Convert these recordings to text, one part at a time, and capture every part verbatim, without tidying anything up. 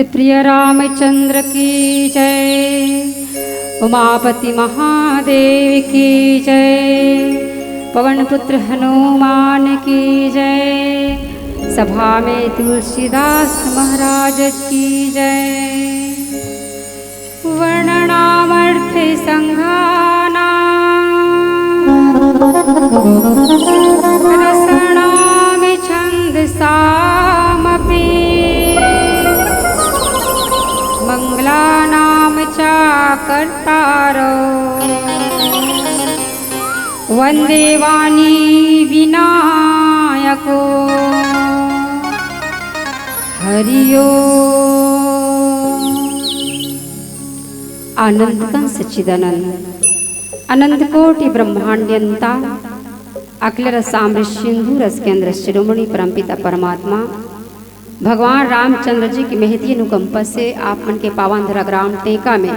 प्रिय रामचंद्र की जय, उमापति महादेव की जय, पवन पुत्र हनुमान की जय, सभा में तुलसीदास महाराज की जय। वर्णानामर्थे संघानां रसाणामि छंदसामपि। मंगलानां च कर्तारो वंदे वाणी विनायको। हरि ओम। आनंद कण सच्चिदानंद, अनंत कोटि ब्रह्मांड नियंता, अखिल रस साम्र सिंधु रस केंद्र शिरोमणि परमपिता परमात्मा भगवान रामचंद्र जी के महती अनुकंपा से आप मन के पावन धरा ग्राम टेका में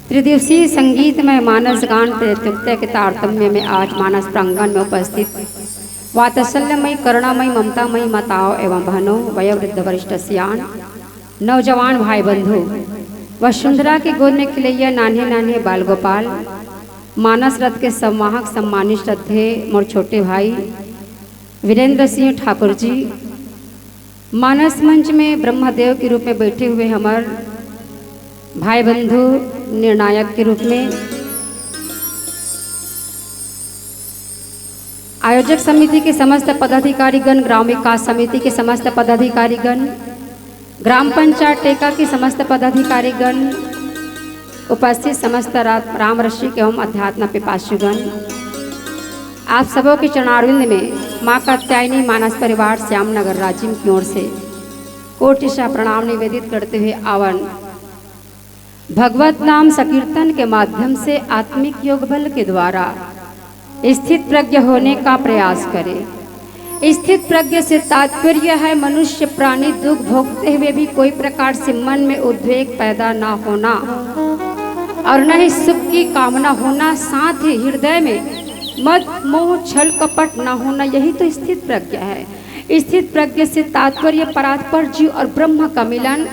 त्रिदिवसीय संगीतमय मानस गान प्रतियोगिता के तारतम्य में आज मानस प्रांगण में उपस्थित वात्सल्यमय, करुणामय, ममतामय माताओं एवं बहनों, वयोवृद्ध, वरिष्ठ, सियान, नौजवान भाई बंधु, वसुंधरा के गोद में खिलैया नान्हे नान्हे बाल गोपाल, मानस रथ के संवाहक सम्मानित श्रद्धेय मोर छोटे भाई वीरेंद्र सिंह ठाकुर जी, मानस मंच में ब्रह्मदेव के रूप में बैठे हुए हमर भाई बंधु निर्णायक के रूप में, आयोजक समिति के समस्त पदाधिकारीगण, ग्राम विकास समिति के समस्त पदाधिकारीगण, ग्राम पंचायत टेका के समस्त पदाधिकारीगण, उपस्थित समस्त रा-, राम रसिक एवं अध्यात्म पिपासुगण, आप सबों के चरणारविंद में माँ कात्यायनी मानस परिवार श्याम नगर राजिम की ओर से कोटि सा प्रणाम निवेदित करते हुए आवन भगवत नाम संकीर्तन के माध्यम से आत्मिक योग बल के द्वारा स्थित प्रज्ञ होने का प्रयास करें। स्थित प्रज्ञ से तात्पर्य है मनुष्य प्राणी दुख भोगते हुए भी कोई प्रकार से मन में उद्वेग पैदा ना होना और न ही सुख की कामना होना, साथ ही हृदय में मद मोह छल कपट ना होना, यही तो स्थित प्रज्ञ है। स्थित प्रज्ञ से तात्पर्य परात्पर जीव और ब्रह्म का मिलन,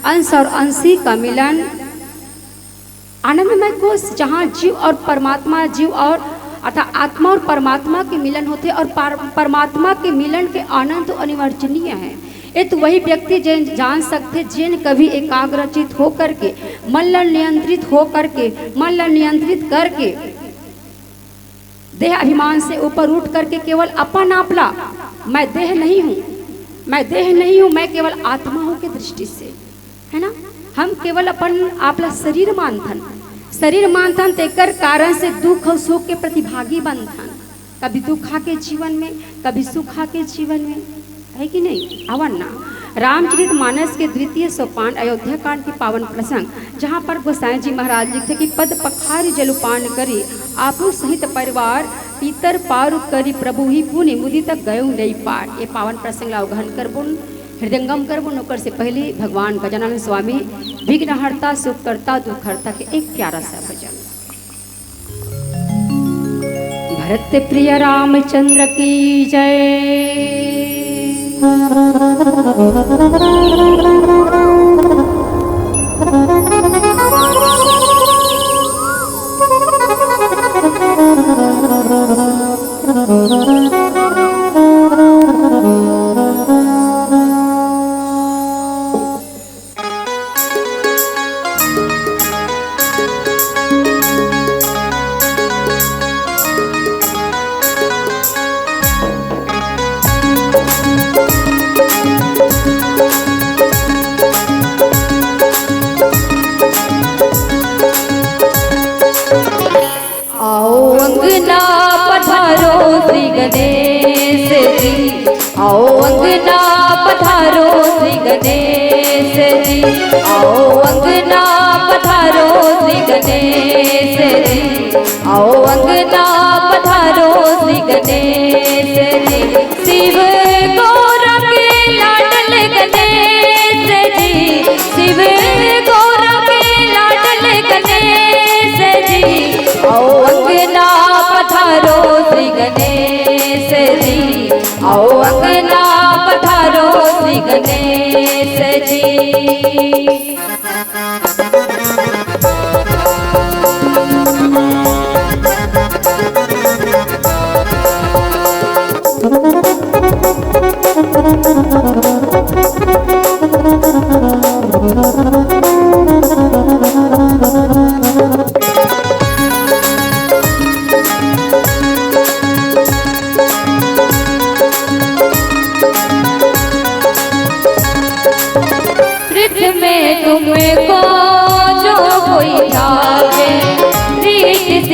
अंश और अंशी का मिलन, आनंदमय कोश, जहाँ जीव और परमात्मा, जीव और अर्थात आत्मा और परमात्मा के मिलन होथे और पर-, परमात्मा के मिलन के आनंद तो अनिवर्चनीय है। ये तो वही व्यक्ति जेन जान सकथे, जेन कभी एकाग्रचित होकर के, मन ल नियंत्रित होकर के, मन ल नियंत्रित करके, देह अभिमान से ऊपर उठ करके केवल अपन आपला, मैं देह नहीं हूँ, मैं देह नहीं हूँ, मैं केवल आत्मा हूँ के दृष्टि से, है ना? हम केवल अपन आपला शरीर मानथन, शरीर मानथन, तेकर कारण से दुख और सुख के प्रतिभागी बनथन। कभी दुख आके जीवन में, कभी सुख आके जीवन में, है कि नहीं? आवन ना, रामचरित मानस के द्वितीय सोपान अयोध्या कांड के पावन प्रसंग, जहाँ पर गोसाई जी महाराज लिखथे कि पद पखारि जलु पान करि, आपु सहित परिवार, पीतर पारु करि प्रभु ही पुनि मुदित गयो नई पार। ये पावन प्रसंग ला उघन करबुन, हृदयंगम करबुन। ओकर से पहले भगवान गजानन स्वामी विघ्नहर्ता, सुखकर्ता, दुखहर्ता के एक प्यारा सा भजन। भरत प्रिय रामचंद्र की जय।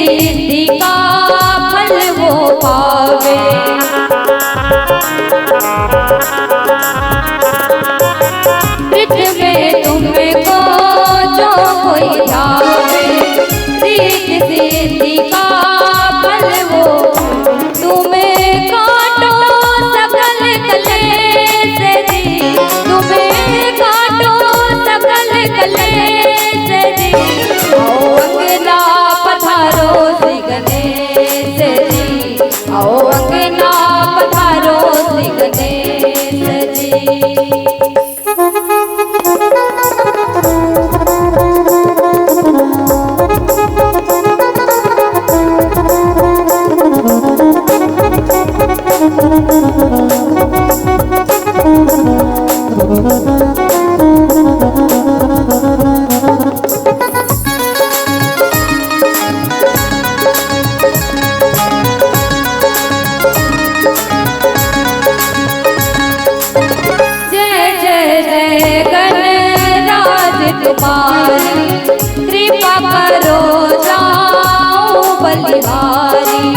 सिद्धि का फल वो पावे। ब्रज में तुमको जो कोई जावे, रिद्धि सिद्धि का फल वो। तुम्हें काटो सकल कलेश जी, तुम्हें काटो सकल कलेश जी। आओ अंगना पधारो श्री गणेश जी, आओ अंगना पधारो श्री गणेश जी। जय जय जय गणराज तुम्हारी, कृपा करो जाऊं बलिहारी।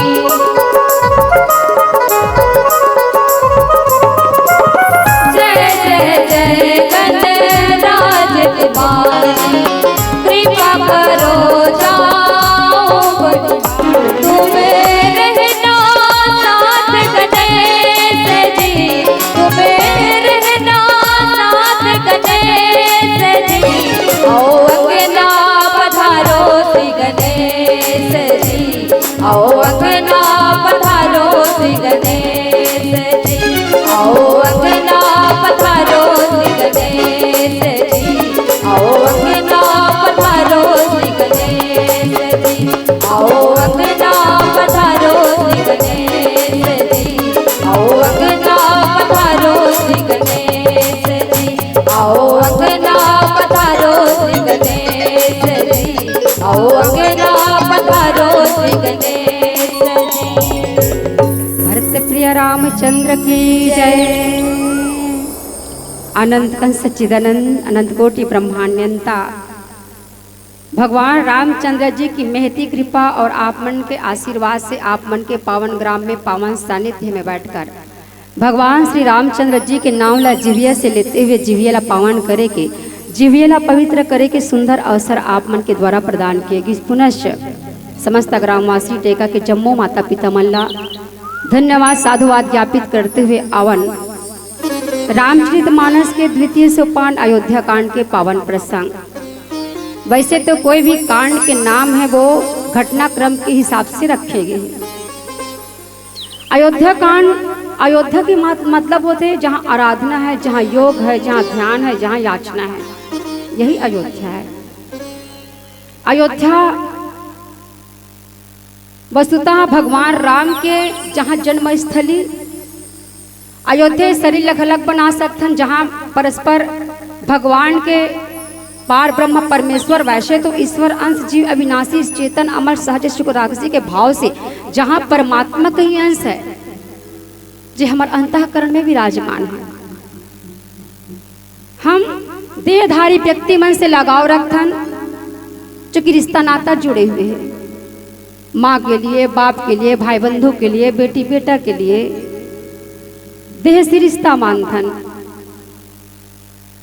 जय जय जय गणराज तुम्हारी, कृपा करो जाऊं बलिहारी। तुम्हें रहना साथ गणेश जी, तुम्हें रहना साथ गणेश जी। आओ अंगना पधारो श्री गणेश जी, आओ अंगना पधारो श्री गणेश जी, आओ अंगना पधारो श्री गणेश जी, आओ अंगना पधारो श्री गणेश जी, आओ अंगना पधारो श्री गणेश जी, आओ अंगना पधारो श्री गणेश जी, आओ अंगना पधारो श्री गणेश जी, आओ अंगना पधारो श्री गणेश जी। भरत प्रिय रामचंद्र की जय। अनंत कंस सच्चिदानंद, अनंत कोटि ब्रह्मांड नियंता भगवान रामचंद्र जी की महती कृपा और आप मन के आशीर्वाद से आप मन के पावन ग्राम में पावन सानिध्य में बैठकर भगवान श्री रामचंद्र जी के नाम ला जिविया से लेते हुए जिविया ला पावन करे के, जिविया ला पवित्र करे के सुंदर अवसर आप मन के द्वारा प्रदान किए गिस। पुनश्च समस्त ग्रामवासी टेका के जम्मो माता पिता मन ला धन्यवाद साधुवाद ज्ञापित करते हुए आवन रामचरित मानस के द्वितीय सोपान अयोध्या कांड के पावन प्रसंग। वैसे तो कोई भी कांड के नाम है वो घटनाक्रम के हिसाब से रखे गए हैं। अयोध्या कांड, अयोध्या के मत-, मतलब होते हैं जहाँ आराधना है, जहाँ योग है, जहाँ ध्यान है, जहाँ याचना है, यही अयोध्या है। अयोध्या वस्तुतः भगवान राम के जहाँ जन्मस्थली, अयोध्या शरीर लग अलग बना सकथन, जहाँ परस्पर भगवान के पार ब्रह्म परमेश्वर, वैसे तो ईश्वर अंश जीव अविनाशी चेतन अमर सहज सुख राक्षसी के भाव से जहाँ परमात्मा का ही अंश है, जे हमर अंतःकरण में विराजमान है। हम देहधारी व्यक्ति मन से लगाव रखथन, जो कि रिश्ता नाता जुड़े हुए हैं, माँ के लिए, बाप के लिए, भाई बंधु के लिए, बेटी बेटा के लिए, देह से रिश्ता मानथन।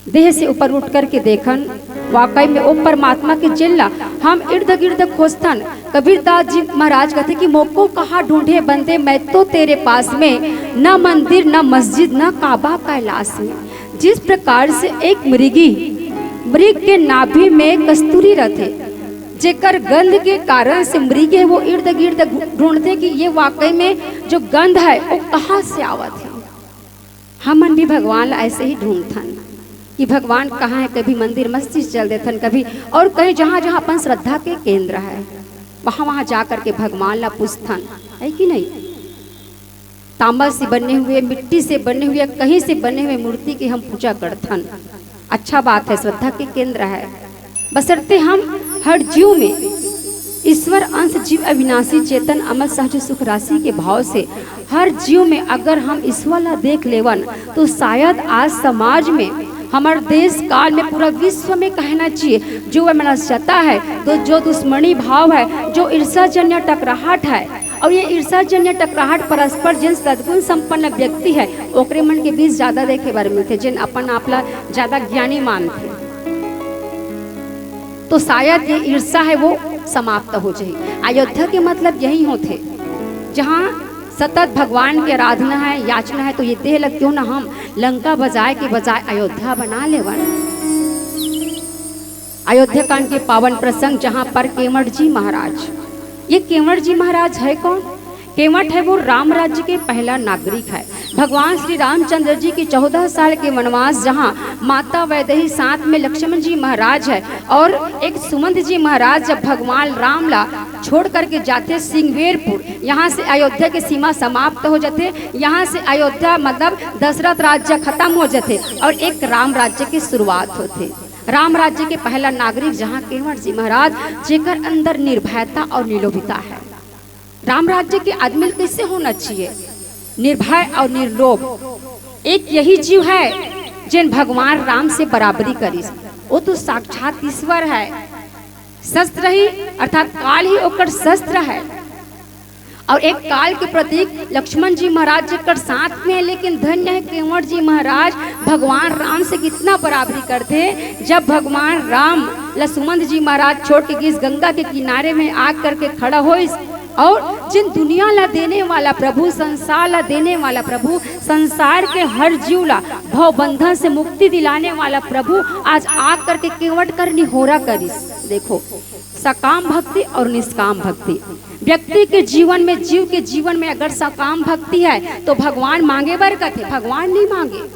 देह से ऊपर उठ करके देखन, वाकई में ओ परमात्मा के जेन ला हम इर्द गिर्द खोजथन। कबीरदास जी महाराज कहते कि "मोको कहाँ ढूंढे बंदे, मैं तो तेरे पास में, ना मंदिर, ना मस्जिद, ना काबा कैलाश में।" जिस प्रकार से एक मृगी, मृग के नाभि में कस्तूरी रहते, जेकर गंध के कारण से मृग है वो इर्द गिर्द ढूंढते कि ये वाकई में जो गंध है वो कहाँ से आवत है। हमन भी भगवान ला ऐसे ही ढूंढथन कि भगवान कहाँ है। कभी मंदिर मस्जिद चल देथन, कभी और कहीं जहाँ जहाँ अपन श्रद्धा के केंद्र है, वहाँ वहाँ जा करके भगवान ला पूजथन, है कि नहीं? तांबा से बने हुए, मिट्टी से बने हुए, कहीं से बने हुए मूर्ति की हम पूजा करथन। अच्छा बात है, श्रद्धा के केंद्र है। बशर्ते हम हर जीव में ईश्वर अंश जीव अविनाशी चेतन अमर सहज सुख राशि के भाव से हर जीव में अगर हम ईश्वर ला देख लेवन, तो शायद आज समाज में हमर देश काल में, पूरा विश्व में कहना चाहिए, जो वैमनस्यता है, तो जो दुश्मनी भाव है, जो ईर्ष्याजन्य टकराहट है, और ये ईर्ष्याजन्य टकराहट परस्पर जिन सद्गुण संपन्न व्यक्ति है, ओकरे मन के बीच ज्यादा देखे बर मिलथे, जिन अपन आप ला ज्यादा ज्ञानी मानथे। तो शायद ये ईर्ष्या है, वो समाप्त हो जाए। अयोध्या के मतलब यही होथे, जहाँ सतत भगवान की आराधना है, याचना है, तो ये देह ला क्यों ना हम लंका बजाए के बजाय अयोध्या बना लेवन। अयोध्या कांड के पावन प्रसंग, जहाँ पर केवट जी महाराज, ये केवट जी महाराज है कौन? केवट है वो राम राज्य के पहला नागरिक है। भगवान श्री रामचंद्र जी के चौदह साल के वनवास, जहाँ माता वैदेही, साथ में लक्ष्मण जी महाराज है और एक सुमंत जी महाराज, जब भगवान राम ला छोड़ करके जाथे सिंगवेरपुर, यहाँ से अयोध्या की सीमा समाप्त हो जाथे। यहाँ से अयोध्या मतलब दशरथ राज्य खत्म हो जाथे और एक राम राज्य की शुरुआत होथे। राम राज्य के पहला नागरिक जहाँ केवट जी महाराज, जेकर अंदर निर्भयता और निर्लोभिता है। राम राज्य के आदमी कैसे होना चाहिए? निर्भय और निर्लोभ। एक यही जीव है जिन भगवान राम से बराबरी करिस। वो तो साक्षात ईश्वर है। शस्त्र ही, अर्थात काल ही ओकर शस्त्र है। और एक काल के प्रतीक लक्ष्मण जी महाराज जेकर साथ में है, लेकिन धन्य है केवट जी महाराज, भगवान राम से कितना बराबरी करथे। जब भगवान राम लक्ष्मण जी महाराज छोड़ के गिस, गंगा के किनारे में आ करके खड़ा होइस, और जिन दुनिया ला देने वाला प्रभु, संसार ला देने वाला प्रभु, संसार के हर जीव ला भव बंधन से मुक्ति दिलाने वाला प्रभु आज आ करके केवट कर निहोरा करिस। देखो, सकाम भक्ति और निष्काम भक्ति। व्यक्ति के जीवन में, जीव के जीवन में अगर सकाम भक्ति है, तो भगवान मांगे बर कथे, भगवान नहीं मांगे।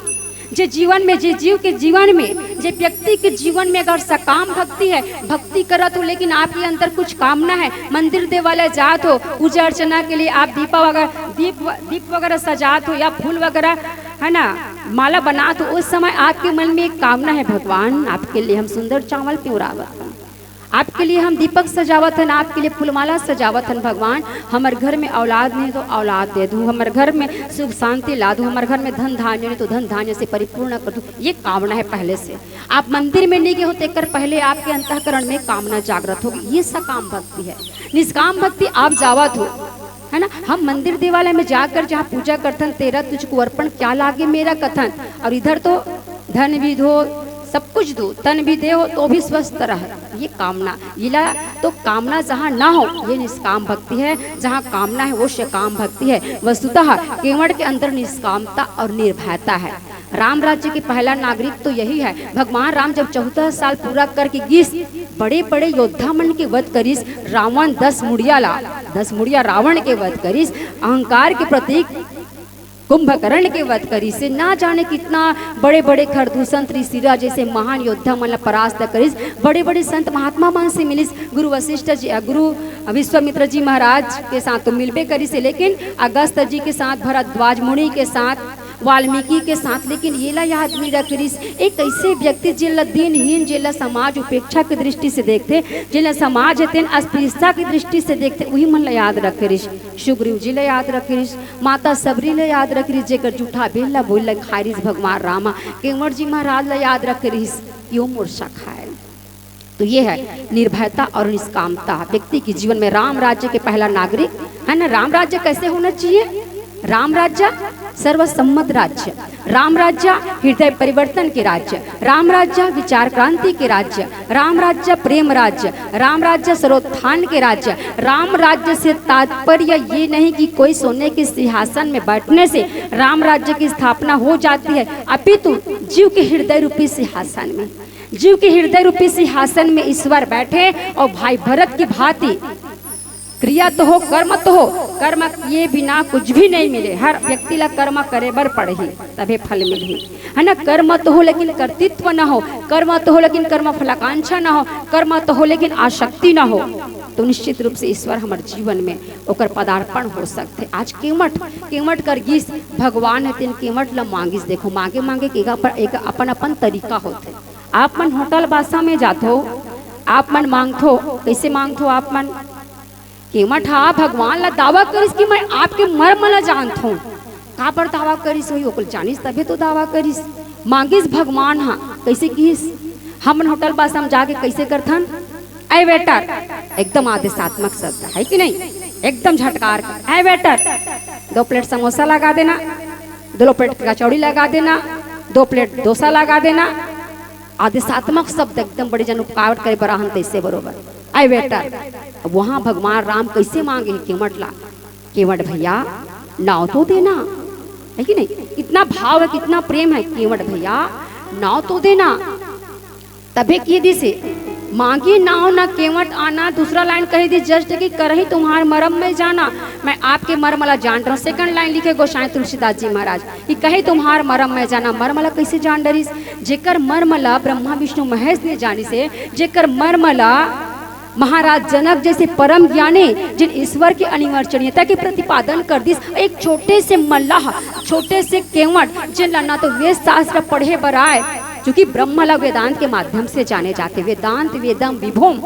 जे जीवन में, जे जीव के जीवन में, जे व्यक्ति के जीवन में अगर सकाम भक्ति है, भक्ति करत हो, लेकिन आपके अंदर कुछ कामना है, मंदिर देवाला जात हो, पूजा अर्चना के लिए आप दीपा वगैरह, दीप व-, दीप वगैरह सजात हो या फूल वगैरह, है ना, माला बनात हो, उस समय आपके मन में एक कामना है, भगवान, आपके लिए हम सुंदर चावल पियोरावत हन, आपके लिए हम दीपक सजावत हन, आपके लिए फूलमाला सजावत हन, भगवान, हमर घर में औलाद नहीं तो औलाद दे दू, हमर घर में सुख शांति ला दू, हमर घर में धन धान्य नहीं तो धन धान्य से परिपूर्ण कर दू। ये कामना है पहले से। आप मंदिर में नहीं गए हो, तेकर पहले आपके अंतःकरण में कामना जागृत होगी। ये सकाम भक्ति है। निष्काम भक्ति, आप जावत हो, है ना, हम मंदिर देवालय में जाकर जहाँ पूजा करथन, "तेरा तुझको अर्पण, क्या लागे मेरा कथन", और इधर तो धन भी दो, सब कुछ दो, तन भी दे हो तो भी स्वस्थ रह, ये कामना। इला तो कामना जहाँ ना हो, ये निष्काम भक्ति है, जहाँ कामना है, वो सकाम भक्ति है। वस्तुतः केवट के अंदर निष्कामता और निर्भयता है। राम राज्य के पहला नागरिक तो यही है। भगवान राम जब चौदह साल पूरा करके गिस, बड़े बड़े योद्धा मन के वध करिस, रावण दस मुड़िया ला, दस मुड़िया रावण के वध करिस, अहंकार के प्रतीक कुंभकर्ण के वध करिस, से ना जाने कितना बड़े बड़े खरदूषण त्रिशिरा जैसे महान योद्धा मन ला परास्त करिस, बड़े बड़े संत महात्मा मन से मिलिस, गुरु वशिष्ठ जी, गुरु विश्वामित्र जी महाराज के साथ तो मिलबे करिस, लेकिन अगस्त जी के साथ, भरद्वाज मुनि के साथ, वाल्मीकि के साथ, लेकिन ये ला याद नहीं रख रिस। एक ऐसे व्यक्ति जिन ला दीनहीन, जिन ला समाज उपेक्षा की दृष्टि से देखते, जिन ला समाज तेन अस्पृश्यता की दृष्टि से देखते, वही मन ला याद रख रिस। सुग्रीव जी ला याद रख रिस, माता सबरी ला याद रख रिस, जेकर जूठा बेल ला बोल ला खाय रिस भगवान रामा, केवट जी महाराज ला याद रख रिस, यो मोर सखा है। तो ये है निर्भयता और निष्कामता व्यक्ति के जीवन में। राम राज्य के पहला नागरिक है ना। राम राज्य कैसे होना चाहिए? राम राज्य सर्वसम्मत राज्य, राम राज्य हृदय परिवर्तन के राज्य, राम राज्य विचार क्रांति के राज्य, राम राज्य प्रेम राज्य, राम राज्य सर्वोत्थान के राज्य। राम राज्य से तात्पर्य ये नहीं कि कोई सोने के सिंहासन में बैठने से राम राज्य की स्थापना हो जाती है, अपितु जीव के हृदय रूपी सिंहासन में, जीव के हृदय रूपी सिंहासन में ईश्वर बैठे और भाई भरत की भांति क्रिया तो हो, कर्म तो हो, कर्म किए बिना कुछ भी नहीं मिले। हर व्यक्ति ला कर्म करे बर पड़ही, तभे फल मिलही, है ना। कर्म तो हो लेकिन कर्तृत्व ना हो, कर्म तो हो लेकिन कर्म फलाकांक्षा ना हो, कर्म तो हो लेकिन आसक्ति ना हो, तो निश्चित रूप से ईश्वर हमर जीवन में ओकर पदार्पण हो सकथे। आज केवट, केवट कर गिस, भगवान ह तेन केवट ला मांगिस। देखो, मांगे मांगे के एक अपन, एक अपन अपन तरीका होथे। आप मन होटल बासा में जाथो, आप मन मांगथो, कैसे मांगथो आप मन? केवट हा भगवान ला दावा करिस कि मैं आपके मर्म ला जानथो। काबर दावा करिस होही, ओकर जानिस तभे तो दावा करिस। मांगिस भगवान ह, कइसे किहिस? हमन होटल पास हम जाके कइसे करथन? "ए वेटर", एकदम आदेशात्मक शब्द, है कि नहीं? एकदम झटकार के, "ए वेटर, दो प्लेट समोसा लगा देना, दो प्लेट कचौड़ी लगा देना, दो प्लेट डोसा लगा देना।" आदेशात्मक शब्द एकदम बड़े जन उपकार करे बर आहन तइसे बरोबर। "ए वेटर", अब वहां भगवान राम कइसे मांगे हे केवट ला? "केवट भैया, नाव तो देना", है कि नहीं? इतना भाव है, कितना प्रेम है, "केवट भैया, नाव तो देना।" तभे कहि दिस हे, "मांगी नाव न केवट आना।" दूसरा लाइन कहि दिस जस्ट कि "करही तुम्हार मरम में जाना, मैं आपके मरम ला जान डरंव।" सेकंड लाइन लिखे गोसाई तुलसीदास जी महाराज कि "कहे तुम्हार मरम में जाना।" मरम ला कइसे जान डरिस? जेकर मरम ला ब्रह्मा विष्णु महेश ने जानिस हे, जेकर मरम ला महाराज जनक जइसे परम ज्ञानी, जिन ईश्वर के अनिर्वचनीयता के प्रतिपादन कर दिस, एक छोटे से मल्लाह, छोटे से केवट, जिन ला ना तो वेद शास्त्र पढ़े बर आय, क्योंकि ब्रह्म ला वेदांत के माध्यम से जाने जाथे, "वेदांत वेदम विभुम",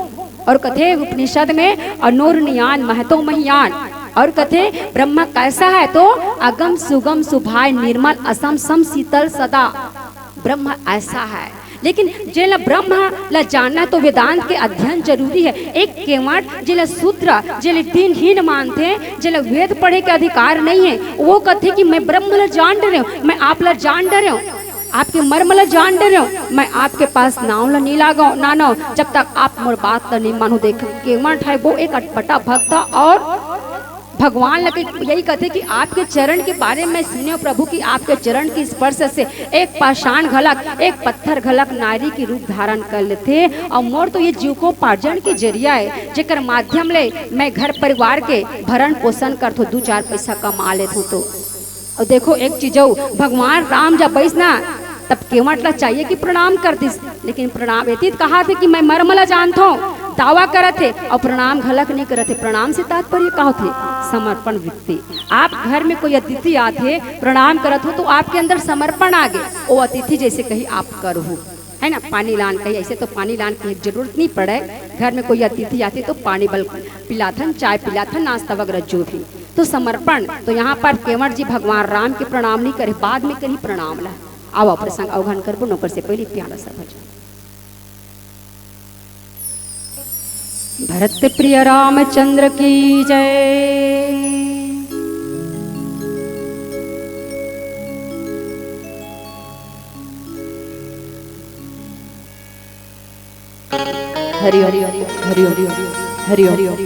और कथे उपनिषद में, "अणोर्न यान महतो महीयान", और कथे, "ब्रह्म कैसा है?" तो "अगम सुगम सुभाय निर्मल असम सम शीतल सदा।" ब्रह्म ऐसा है, लेकिन जेला ब्रह्म ला जानना तो वेदांत के अध्ययन जरूरी है। एक केवट जेला शूद्र, जेला दीनहीन मानथे, जेला वेद पढ़े के अधिकार नहीं है, वो कथे कि "मैं ब्रह्म ला जान डरेंव, मैं आप ला जान डरेंव, आपके मरम ला जान डरेंव, मैं आपके पास नाव ला नहीं लागव, ना, ना, जब तक आप मोर बात ला नहीं मानो।" देख, केवट है वो एक अटपटा भक्त और भगवान लगे यही कथे कि "आपके चरण के बारे में सुने प्रभु, कि आपके चरण के स्पर्श से एक पाषाण घलक, एक पत्थर घलक नारी के रूप धारण कर लेथे, और मोर तो ये जीविकोपार्जन के जरिया है, जेकर माध्यम ले मैं घर परिवार के भरण पोषण करथो, दू चार पैसा कमा लेथो।" तो और देखो एक चीज अउ, भगवान राम जब बइस ना, तब केवट ला चाहिए कि प्रणाम कर दिस, लेकिन प्रणाम एती कहा थे कि "मैं मरम ला जानथो", दावा करत हे और प्रणाम घलक नहीं करत हे। प्रणाम से तात्पर्य का होथे? समर्पण वृत्ति। आप घर में कोई अतिथि आथे, प्रणाम करत हो तो आपके अंदर समर्पण आ गे, वो अतिथि जइसे कही आप करहू, है ना? पानी लान कही, ऐसे तो पानी लान कही जरूरत नहीं पड़े, घर में कोई अतिथि आथे तो पानी बल पिलाथन, चाय पिलाथन, नाश्ता वगैरह जो भी। तो समर्पण, तो यहाँ पर केवट जी भगवान राम के प्रणाम नहीं करे, बाद में करी प्रणाम ला। आवा प्रसंग अवघन करबो, नोकर से पहले प्यारा सा भजन। भरत प्रिय रामचंद्र की जय। हरि ओम, हरि ओम, हरि ओम।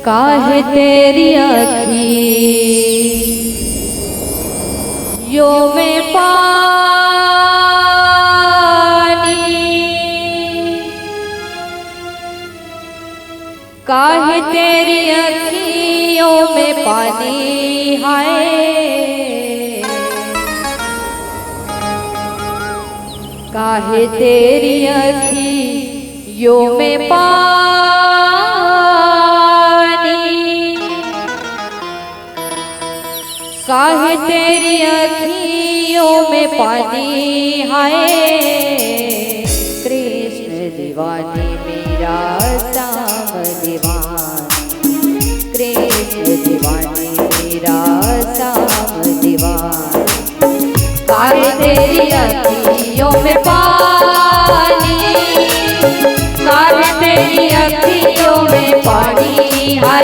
काहे तेरी अखियों में पानी, काहे तेरी अखियों में पानी है, काहे तेरी अखियों में पानी, काहे तेरी अखियों में पानी है। कृष्ण दीवानी मेरा श्याम दीवानी, कृष्ण दीवानी मेरा श्याम दीवानी। काहे तेरी अखियों में पानी, काहे तेरी अखियों में पानी है,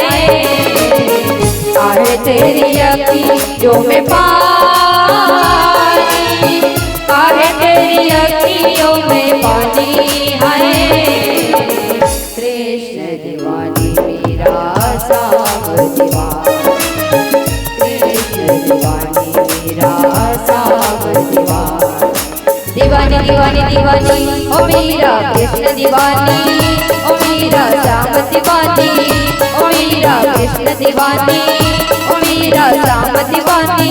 काहे तेरी अखियों में पानी, काहे तेरी अखियों में पानी है। कृष्ण दीवानी मेरा श्याम दीवानी, कृष्ण दीवानी मेरा श्याम दीवानी। दीवानी, दीवानी, दीवानी, ओ मेरा कृष्ण दीवानी, ओ मेरा श्याम दीवानी, ओ मेरा कृष्ण दीवानी, ओ मेरा श्याम दीवानी।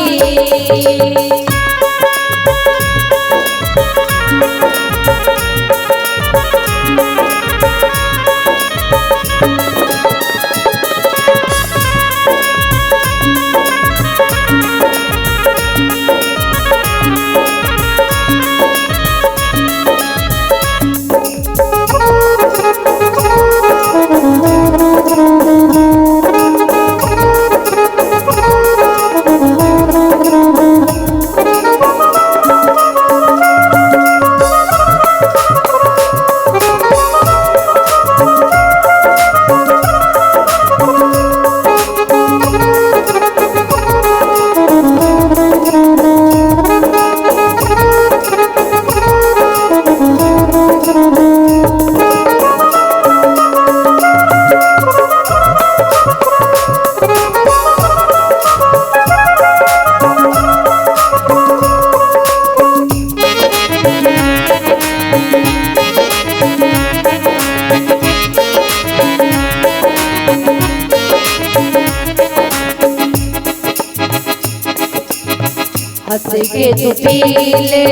हंस के तू पी ले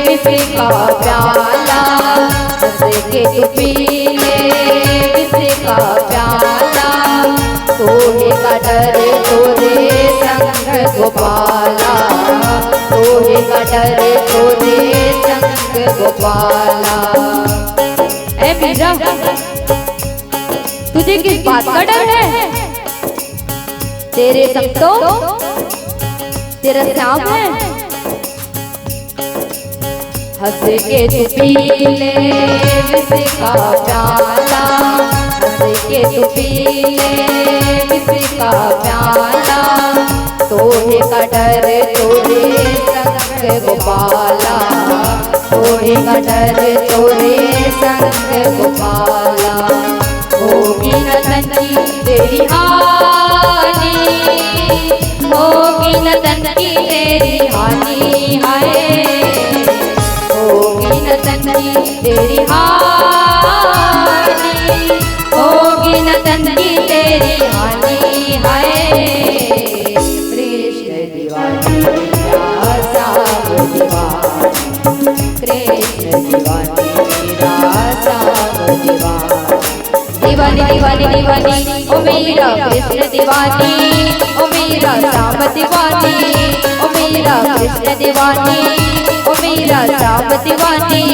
विष का प्याला, हंस के तू पी ले विष का प्याला। तोहे का डर तोरे संग गोपाला, तोहे का डर तोरे संग गोपाला। ए मीरा, तुझे किस बात का डर है? तेरे संग तो तेरा श्याम है। हंस के तू पी ले विष का प्याला, हंस के तू पी ले विष का प्याला। तोहे का डर तोरे संग गोपाला, तोहे का डर तोरे संग गोपाला। होगी न तन की तेरी हानि, होगी न तन की तेरी हानि, हाय। होगी न तन की तेरी हानि, होगी न तन की तेरी हानि, हाय। कृष्ण दीवानी राधा श्याम दीवानी, कृष्ण दीवानी राधा श्याम दीवानी। दीवानी, दीवानी, दीवानी, ओ मेरा कृष्ण दीवानी, ओ मेरा श्याम दीवानी, ओ मेरा कृष्ण दीवानी, ओ मेरा श्याम दीवानी।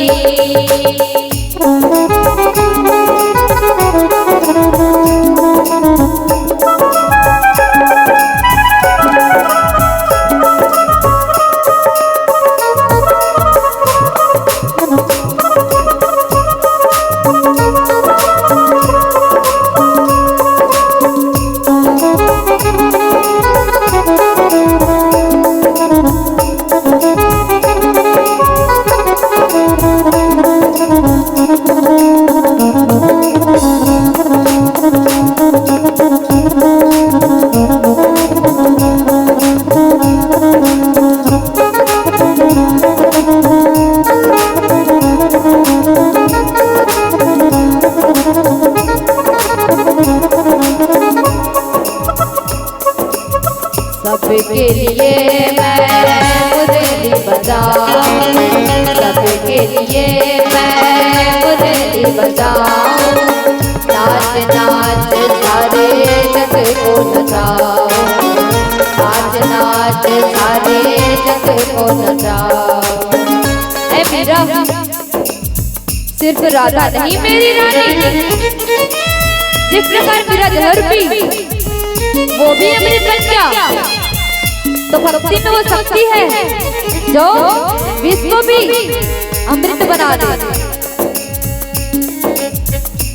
सबके लिए मैं मुरली बजाऊं, सबके लिए मैं मुरली बजाऊं। नाच नाच सारे जग को नचाऊं, नाच नाच सारे जग को नचाऊं। ए मीरा, सिर्फ राधा नहीं मेरी रानी, जिस प्रकार विरह जहर पी, वो भी अमृत बन गया। तो भक्ति में वो शक्ति है जो विष को भी अमृत बना दे।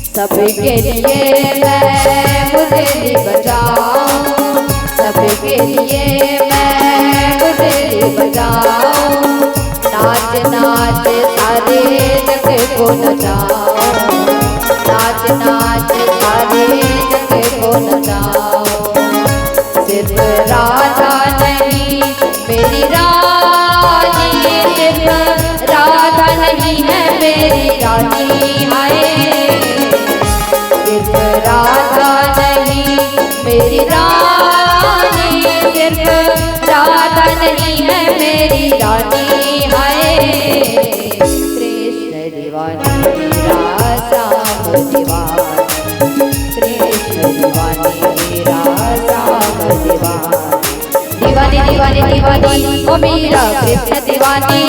सबके लिए मैं मुरली बजाऊं, सबके लिए मैं मुरली बजाऊं। नाच नाच सारे जग को नचाओ, नाच नाच सारे जग को नचाओ। सिर्फ राधा नहीं मेरी रानी, सिर्फ राधा नहीं है मेरी रानी, हाय। सिर्फ राधा नहीं मेरी रानी, सिर्फ राधा नहीं है मेरी रानी, हाय। कृष्ण दीवानी राधा श्याम दीवानी, कृष्ण दीवानी राधा श्याम दीवानी। दीवानी, दीवानी, दीवानी, ओ मेरा कृष्ण दीवानी,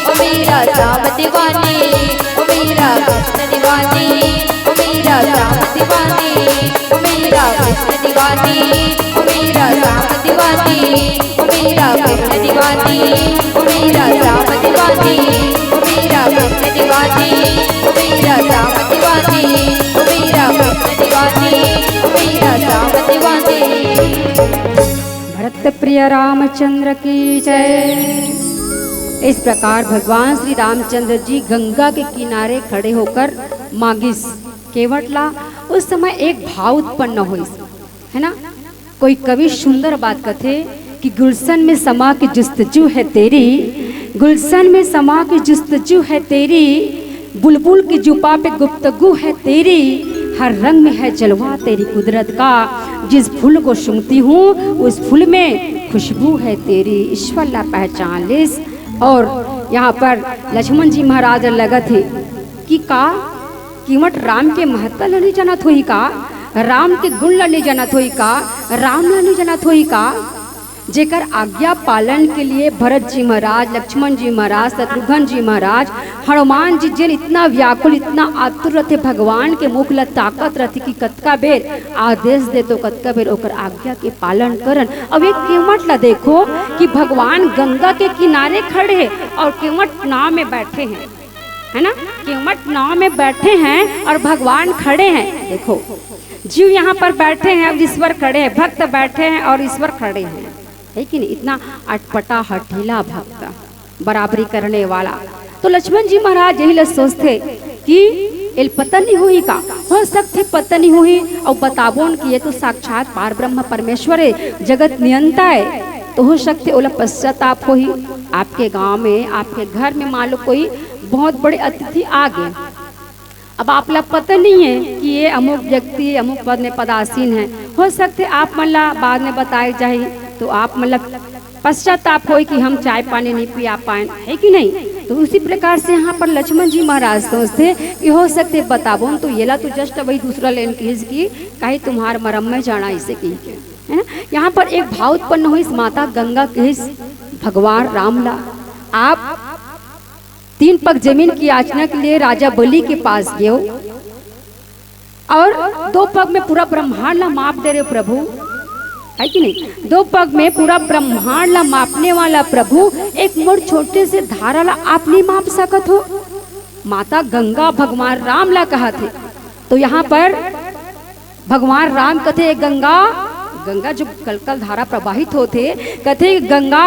ओ मेरा श्याम दीवानी, ओ मेरा कृष्ण दीवानी, ओ मेरा श्याम दीवानी, ओ मेरा कृष्ण दीवानी, ओ मेरा श्याम दीवानी, ओ मेरा कृष्ण दीवानी, ओ मेरा श्याम दीवानी, ओ मेरा कृष्ण दीवानी, ओ मेरा श्याम दीवानी, ओ मेरा कृष्ण दीवानी, ओ मेरा श्याम दीवानी। भरत प्रिय रामचंद्र की जय। इस प्रकार भगवान श्री रामचंद्र जी गंगा के किनारे खड़े होकर मांगिस केवट ला। उस समय एक भाव उत्पन्न होइस, है ना? कोई कवि सुंदर बात कथे कि गुलशन में समा के जुस्तजू है तेरी, गुलशन में समा के जुस्तजू है तेरी, बुलबुल की जुबा पे गुफ्तगू है तेरी। हर रंग में है जलवा तेरी कुदरत का, जिस फूल को सूंघती हूँ उस फूल में खुशबू है तेरी। ईश्वर ला पहचान लिस। और यहाँ पर लक्ष्मण जी महाराज लगत हे कि का केवट राम के महत्ता ल नहीं जानत होही का, राम के गुण ल नहीं जानत होही का, राम ल नहीं जानत होही का, जेकर आज्ञा पालन के लिए भरत जी महाराज, लक्ष्मण जी महाराज, शत्रुघ्न जी महाराज, हनुमान जी जेन इतना व्याकुल, इतना आतुर रथे, भगवान के मुख ल ताकत रथे कि कतका बेर आदेश दे तो कतका बेर ओकर आज्ञा के पालन करन। अब एक केवट ला देखो कि भगवान गंगा के किनारे खड़े हैं और केवट नाव में बैठे हैं, है ना? केवट नाव में बैठे हैं और भगवान खड़े हैं। देखो, जीव यहाँ पर बैठे हैं और ईश्वर खड़े हैं, भक्त बैठे हैं और ईश्वर खड़े हैं, है कि नहीं? इतना अटपटा हठीला भक्त, बराबरी करने वाला। तो लक्ष्मण जी महाराज यही ल सोचथे कि एल पता नहीं होही का, हो सकथे पता नहीं होही, और बताबोन कि ये तो साक्षात पार ब्रह्म परमेश्वर है, जगत नियंता है, तो हो सकथे ओला पश्चाताप होही। आपके गांव में, आपके घर में मान लो कोई बहुत बड़े अतिथि आ गए, अब आप ला पता नहीं है कि ये अमुक व्यक्ति अमुक पद में पदासीन है, हो सकथे आप मन ला बाद में बताए जाही, तो आप मन ला पश्चाताप होई कि हम चाय पानी नहीं पिया पाए, है कि नहीं? तो उसी प्रकार से यहाँ पर लक्ष्मण जी महाराज सोचथे कि हो सकथे बताबोन तो येला तो just वही दूसरा लेन किहिस कि काहे तुम्हार मरम में जाना, इसे कही के, है ना? यहाँ पर एक भाव उत्पन्न होइस, माता गंगा किहिस भगवान राम ला, आप तीन पग जमीन की याचना के लिए राजा बलि के पास गयो और दो पग में पूरा ब्रह्मांड ला माप दे रहे हो प्रभु, है कि नहीं? दो पग में पूरा ब्रह्मांड ला मापने वाला प्रभु एक मोर छोटे से धारा ला आप नहीं माप सकत हो? माता गंगा भगवान राम ला कहत हे। तो यहाँ पर भगवान राम कथे, "गंगा, गंगा जो कलकल धारा प्रवाहित होथे, कथे, 'गंगा,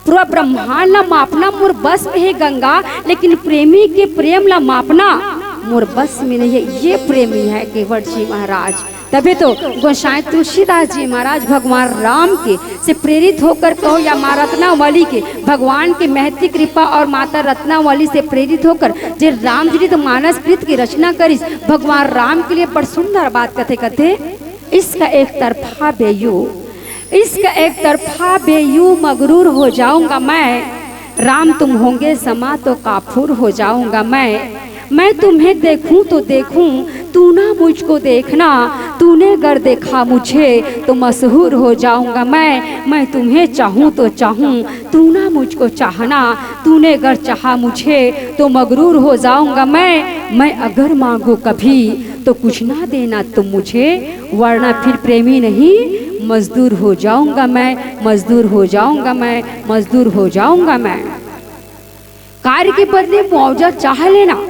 पूरा ब्रह्मांड ला मापना मोर बस में हे गंगा, लेकिन प्रेमी के प्रेम ला मापना मोर बस में नहीं है।'" ये प्रेमी है केवट जी महाराज। तभी तो गोसाई तुलसीदास जी महाराज भगवान राम के से प्रेरित होकर कहो या माँ रत्नावली के, भगवान की महती कृपा और माता रत्नावली से प्रेरित होकर जे रामचरित मानस कृत की रचना करिस, भगवान राम के लिए बड़ सुंदर बात कथे, कथे, "इश्क एक तरफा बेयू, इश्क एक तरफा बेयू मगरूर हो जाऊंगा मैं, राम तुम होंगे समा तो काफूर हो जाऊंगा मैं।" मैं तुम्हें देखूं तो देखूं, तू ना मुझको देखना, तूने गर देखा मुझे तो मशहूर हो जाऊंगा मैं। मैं तुम्हें चाहूं तो चाहूं, तू ना मुझको चाहना, तूने गर चाहा मुझे तो मगरूर हो जाऊंगा मैं। मैं अगर मांगू कभी तो कुछ ना देना तुम मुझे, वरना फिर प्रेमी नहीं मजदूर हो जाऊंगा मैं, मजदूर हो जाऊंगा मैं, मजदूर हो जाऊंगा मैं। कार्य के बदले मुआवजा चाह लेना,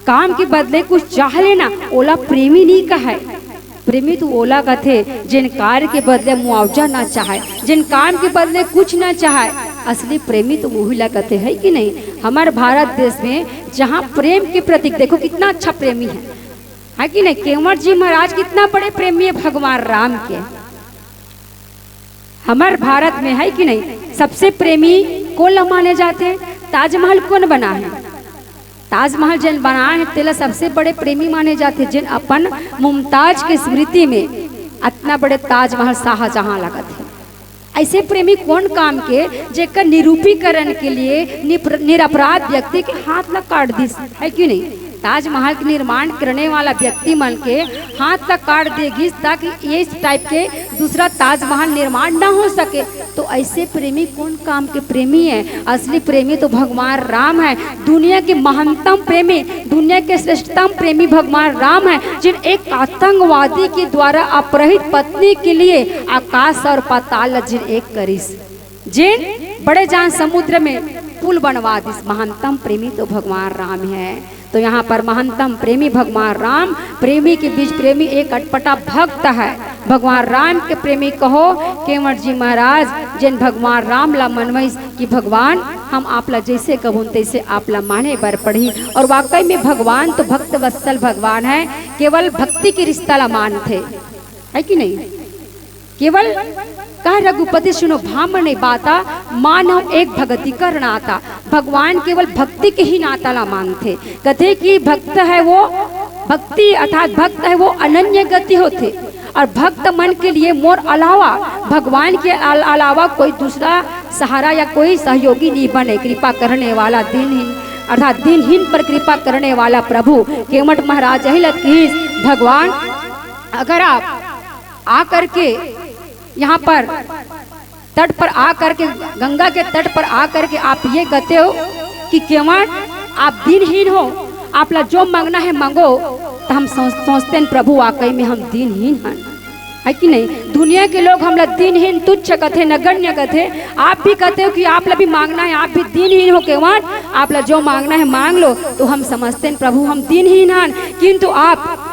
काम के बदले कुछ चाह लेना, ओला प्रेमी नहीं कहे। प्रेमी तो ओला कथे जेन कार्य के बदले मुआवजा ना चाहे, जेन काम के बदले कुछ ना चाहे। असली प्रेमी तो वही ला कथे, है कि नहीं? हमारे भारत देश में जहाँ प्रेम के प्रतीक देखो कितना अच्छा प्रेमी है, है कि नहीं? केवट जी महाराज कितना बड़े प्रेमी है भगवान राम के। हमर भारत में, है कि नहीं, सबसे प्रेमी कोन ला माने जाथे? ताजमहल कोन बनाए हे? ताजमहल जेन बनाए हे तेला सबसे बड़े प्रेमी माने जाथे, जेन अपन मुमताज के स्मृति में अतना बड़े ताजमहल शाहजहां लगत हे। ऐसे प्रेमी कोन काम के जेकर निरूपीकरण के लिए निप्र-, निरपराध व्यक्ति के हाथ ला काट दिस, है कि नहीं? ताजमहल के निर्माण करने वाला व्यक्ति मन के हाथ ला काट दे गिस ताकि ये टाइप के दूसरा ताजमहल निर्माण ना हो सके। तो ऐसे प्रेमी कोन काम के प्रेमी है? असली प्रेमी तो भगवान राम है, दुनिया के महानतम प्रेमी, दुनिया के श्रेष्ठतम प्रेमी भगवान राम है, जिन एक आतंकवादी के द्वारा अपहृत पत्नी के लिए आकाश और पाताल ला जिन एक करिस, जिन बड़े जान समुद्र में पुल बनवा दिस। महानतम प्रेमी तो भगवान राम है। तो यहाँ पर महानतम प्रेमी भगवान राम, प्रेमी के बीच प्रेमी एक अटपटा भक्त है। भगवान राम के प्रेमी कहो केवट जी महाराज, जेन भगवान राम ला मनवइस कि भगवान, हम आप ला जैसे कबोन तैसे आप ला माने बर पड़ही। और वाकई में भगवान तो भक्त वत्सल भगवान है, केवल भक्ति के रिश्ता ला मानथे, है कि नहीं? केवल कह रघुपति सुनो भामर नहीं बाता, मानव एक भगति कर नाता। भगवान केवल भक्ति के ही नाता ला मानथे। कथे कि भक्त है वो, भक्ति अर्थात भक्त है वो अनन्य गति होथे। और भक्त मन के लिए मोर अलावा, भगवान के अल-, अलावा कोई दूसरा सहारा या कोई सहयोगी नहीं बने। कृपा करने वाला दीनहीन, अर्थात दीनहीन पर कृपा करने वाला प्रभु केवट महाराज यही लत किहिस, भगवान अगर आप आ करके यहाँ पर तट पर आ करके, गंगा के तट पर आ करके आप ये कहते हो कि केवट आप दीनहीन हो, आप ला जो मांगना है मांगो, तो हम सोच-, सोचते हैं प्रभु वाकई में हम दीनहीन हैं, है कि नहीं? दुनिया के लोग हमला दीनहीन, तुच्छ कथे, नगण्य कथे। आप भी कहते हो कि आप ला भी मांगना है, आप भी दीनहीन हो केवट, आप ला जो मांगना है मांग लो। तो हम समझते हैं प्रभु हम दीनहीन हैं, किंतु आप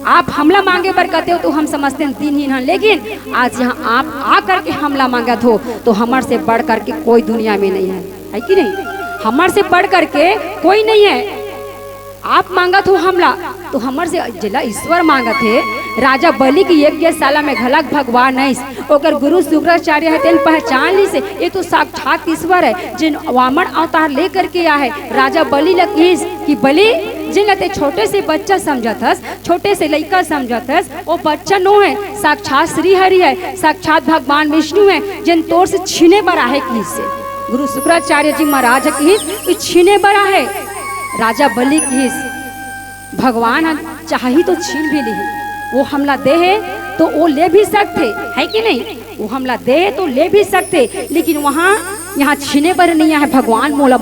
आप हमला मांगे बर कहते हो तो हम समझते हैं दीनहीन हैं, लेकिन आज यहाँ आप आ करके हमला मांगत हो तो हमर से बढ़ करके कोई दुनिया में नहीं है, है कि नहीं? हमर से बढ़ करके कोई नहीं है। आप मांगत हो हमला, तो हमर से जेला ईश्वर मांगत हे। राजा बलि के यज्ञशाला में घलक भगवान आइस, ओकर गुरु शुक्राचार्य हे, तेन पहचान लिस, ये तो साक्षात ईश्वर है। जिन वामन अवतार लेकर के आए है, राजा बलि ल किहिस कि बलि, जिन ल ते छोटे से बच्चा समझत हस, छोटे से लइका समझत हस, वो बच्चा नो है, साक्षात श्री हरि है, साक्षात भगवान विष्णु है, जिन तोर से छीने बर आहे किहिस। गुरु शुक्राचार्य जी महाराज किहिस कि छीने बर आहे। राजा बलि किहिस, भगवान ह चाही तो छीन भी लिही, वो हमला दे हे तो वो ले भी सकथे, है कि नहीं? वो हमला दे हे तो ले भी सकथे, लेकिन वहाँ यहाँ छीने बर नहीं आहे, भगवान मोला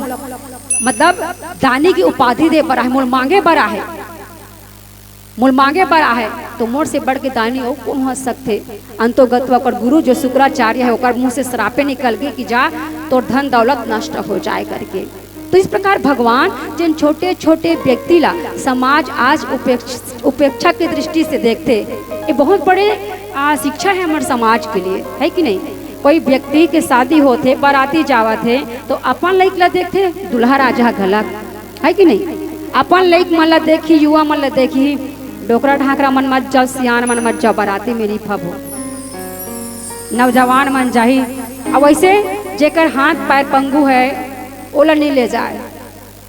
मतलब दानी की उपाधि दे बर आहे, मोल मांगे बर आहे, मोल मांगे बर आहे, तो मोर से बढ़ के दानी अउ कोन हो सकथे? अंतोगत्वा ओकर गुरु जो शुक्राचार्य है, ओकर मुंह से श्रापे निकल गई कि जा, तोर धन दौलत नष्ट हो जाए करके। तो इस प्रकार भगवान जिन छोटे-छोटे व्यक्ति ला समाज आज उपेक्ष-, उपेक्षा की दृष्टि से देखथे, ये बहुत बड़े, आ, शिक्षा है हमारे समाज के लिए, है कि नहीं? कोई व्यक्ति के शादी होथे, बाराती जावत हे, तो अपन लइक ला देखथे, दूल्हा राजा घलक, है कि नहीं? अपन लइक मन ला देखही, युवा मन ला देखही, डोकरा ढाकरा मन मत जाओ, सियान मन मत जाओ, बाराती में नहीं फबो, नौजवान मन जाही। अब वैसे जेकर हाथ पैर पंगु है, ओला नहीं ले जाए।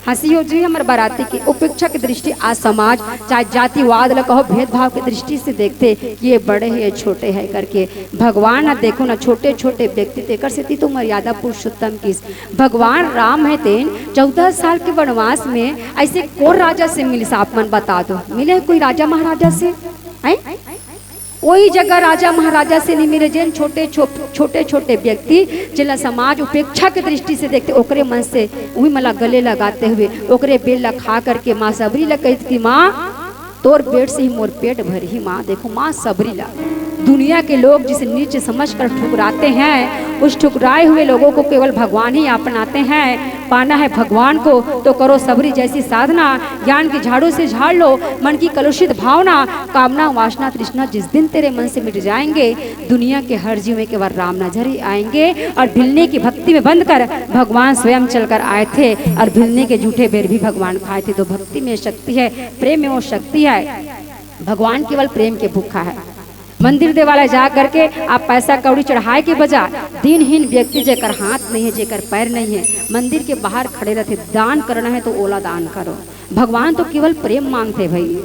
हंसी हो जी हमर बाराती की उपेक्षा की दृष्टि आज समाज, चाहे जातिवाद ल कहो, भेदभाव की दृष्टि से देखथे कि ये बड़े हैं, ये छोटे हैं करके। भगवान ह देखो ना, छोटे-छोटे व्यक्ति, तेकर सेती तो मर्यादा पुरुषोत्तम किहिस। भगवान राम है तेन चौदह साल के वनवास में ऐसे कोन राजा से मिलिस, आप मन बता दो, मिले कोई राजा महाराजा से? हैं? वही जगह राजा महाराजा से नहीं मिले, जेन छोटे छो-, छोटे-छोटे व्यक्ति, जेला समाज उपेक्षा के दृष्टि से देखथे, ओकरे मन से उही मन ला गले लगाते हुए, ओकरे बेल ला खा करके माँ सबरी ला कहिस कि माँ, तोर बेल से ही मोर पेट भरही माँ। देखो माँ सबरी ला दुनिया के लोग जिसे नीच समझकर ठुकराते हैं, उस ठुकराए हुए लोगों को केवल भगवान ही अपनाते हैं। पाना है भगवान को तो करो सबरी जैसी साधना, ज्ञान की झाड़ू से झाड़ लो मन की कलुषित भावना, कामना, वासना, तृष्णा जिस दिन तेरे मन से मिट जाएंगे, दुनिया के हर जीव में केवल राम नजर ही आएंगे। और भिलनी की भक्ति में बंद कर भगवान स्वयं चलकर आए थे और भिलनी के जूठे बेर भी भगवान खाए थे। तो भक्ति में शक्ति है, प्रेम में वो शक्ति है। भगवान केवल प्रेम के भूखा है। मंदिर देवाला जा करके आप पैसा कौड़ी चढ़ाए के बजाय दीनहीन व्यक्ति जेकर हाथ नहीं है, जेकर पैर नहीं है, मंदिर के बाहर खड़े रहते, दान करना है तो ओला दान करो। भगवान तो केवल प्रेम मांगते भाई,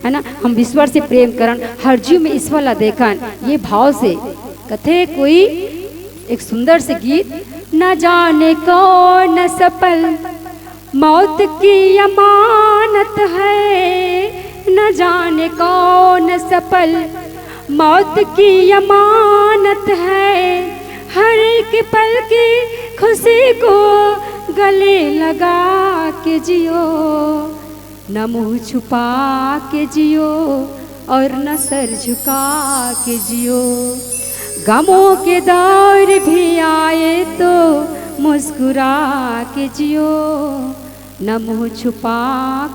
है ना? हम ईश्वर से प्रेम करन, हर जीव में ईश्वर ला देखन, ये भाव से। कथे कोई एक सुंदर से गीत, न जाने कौन सफल मौत की अमानत है, न जाने कौन सफल मौत की अमानत है। हर एक पल की खुशी को गले लगा के जियो, न मुंह छुपा के जियो और न सर झुका के जियो। गमों के दौर भी आए तो मुस्कुरा के जियो, न मुंह छुपा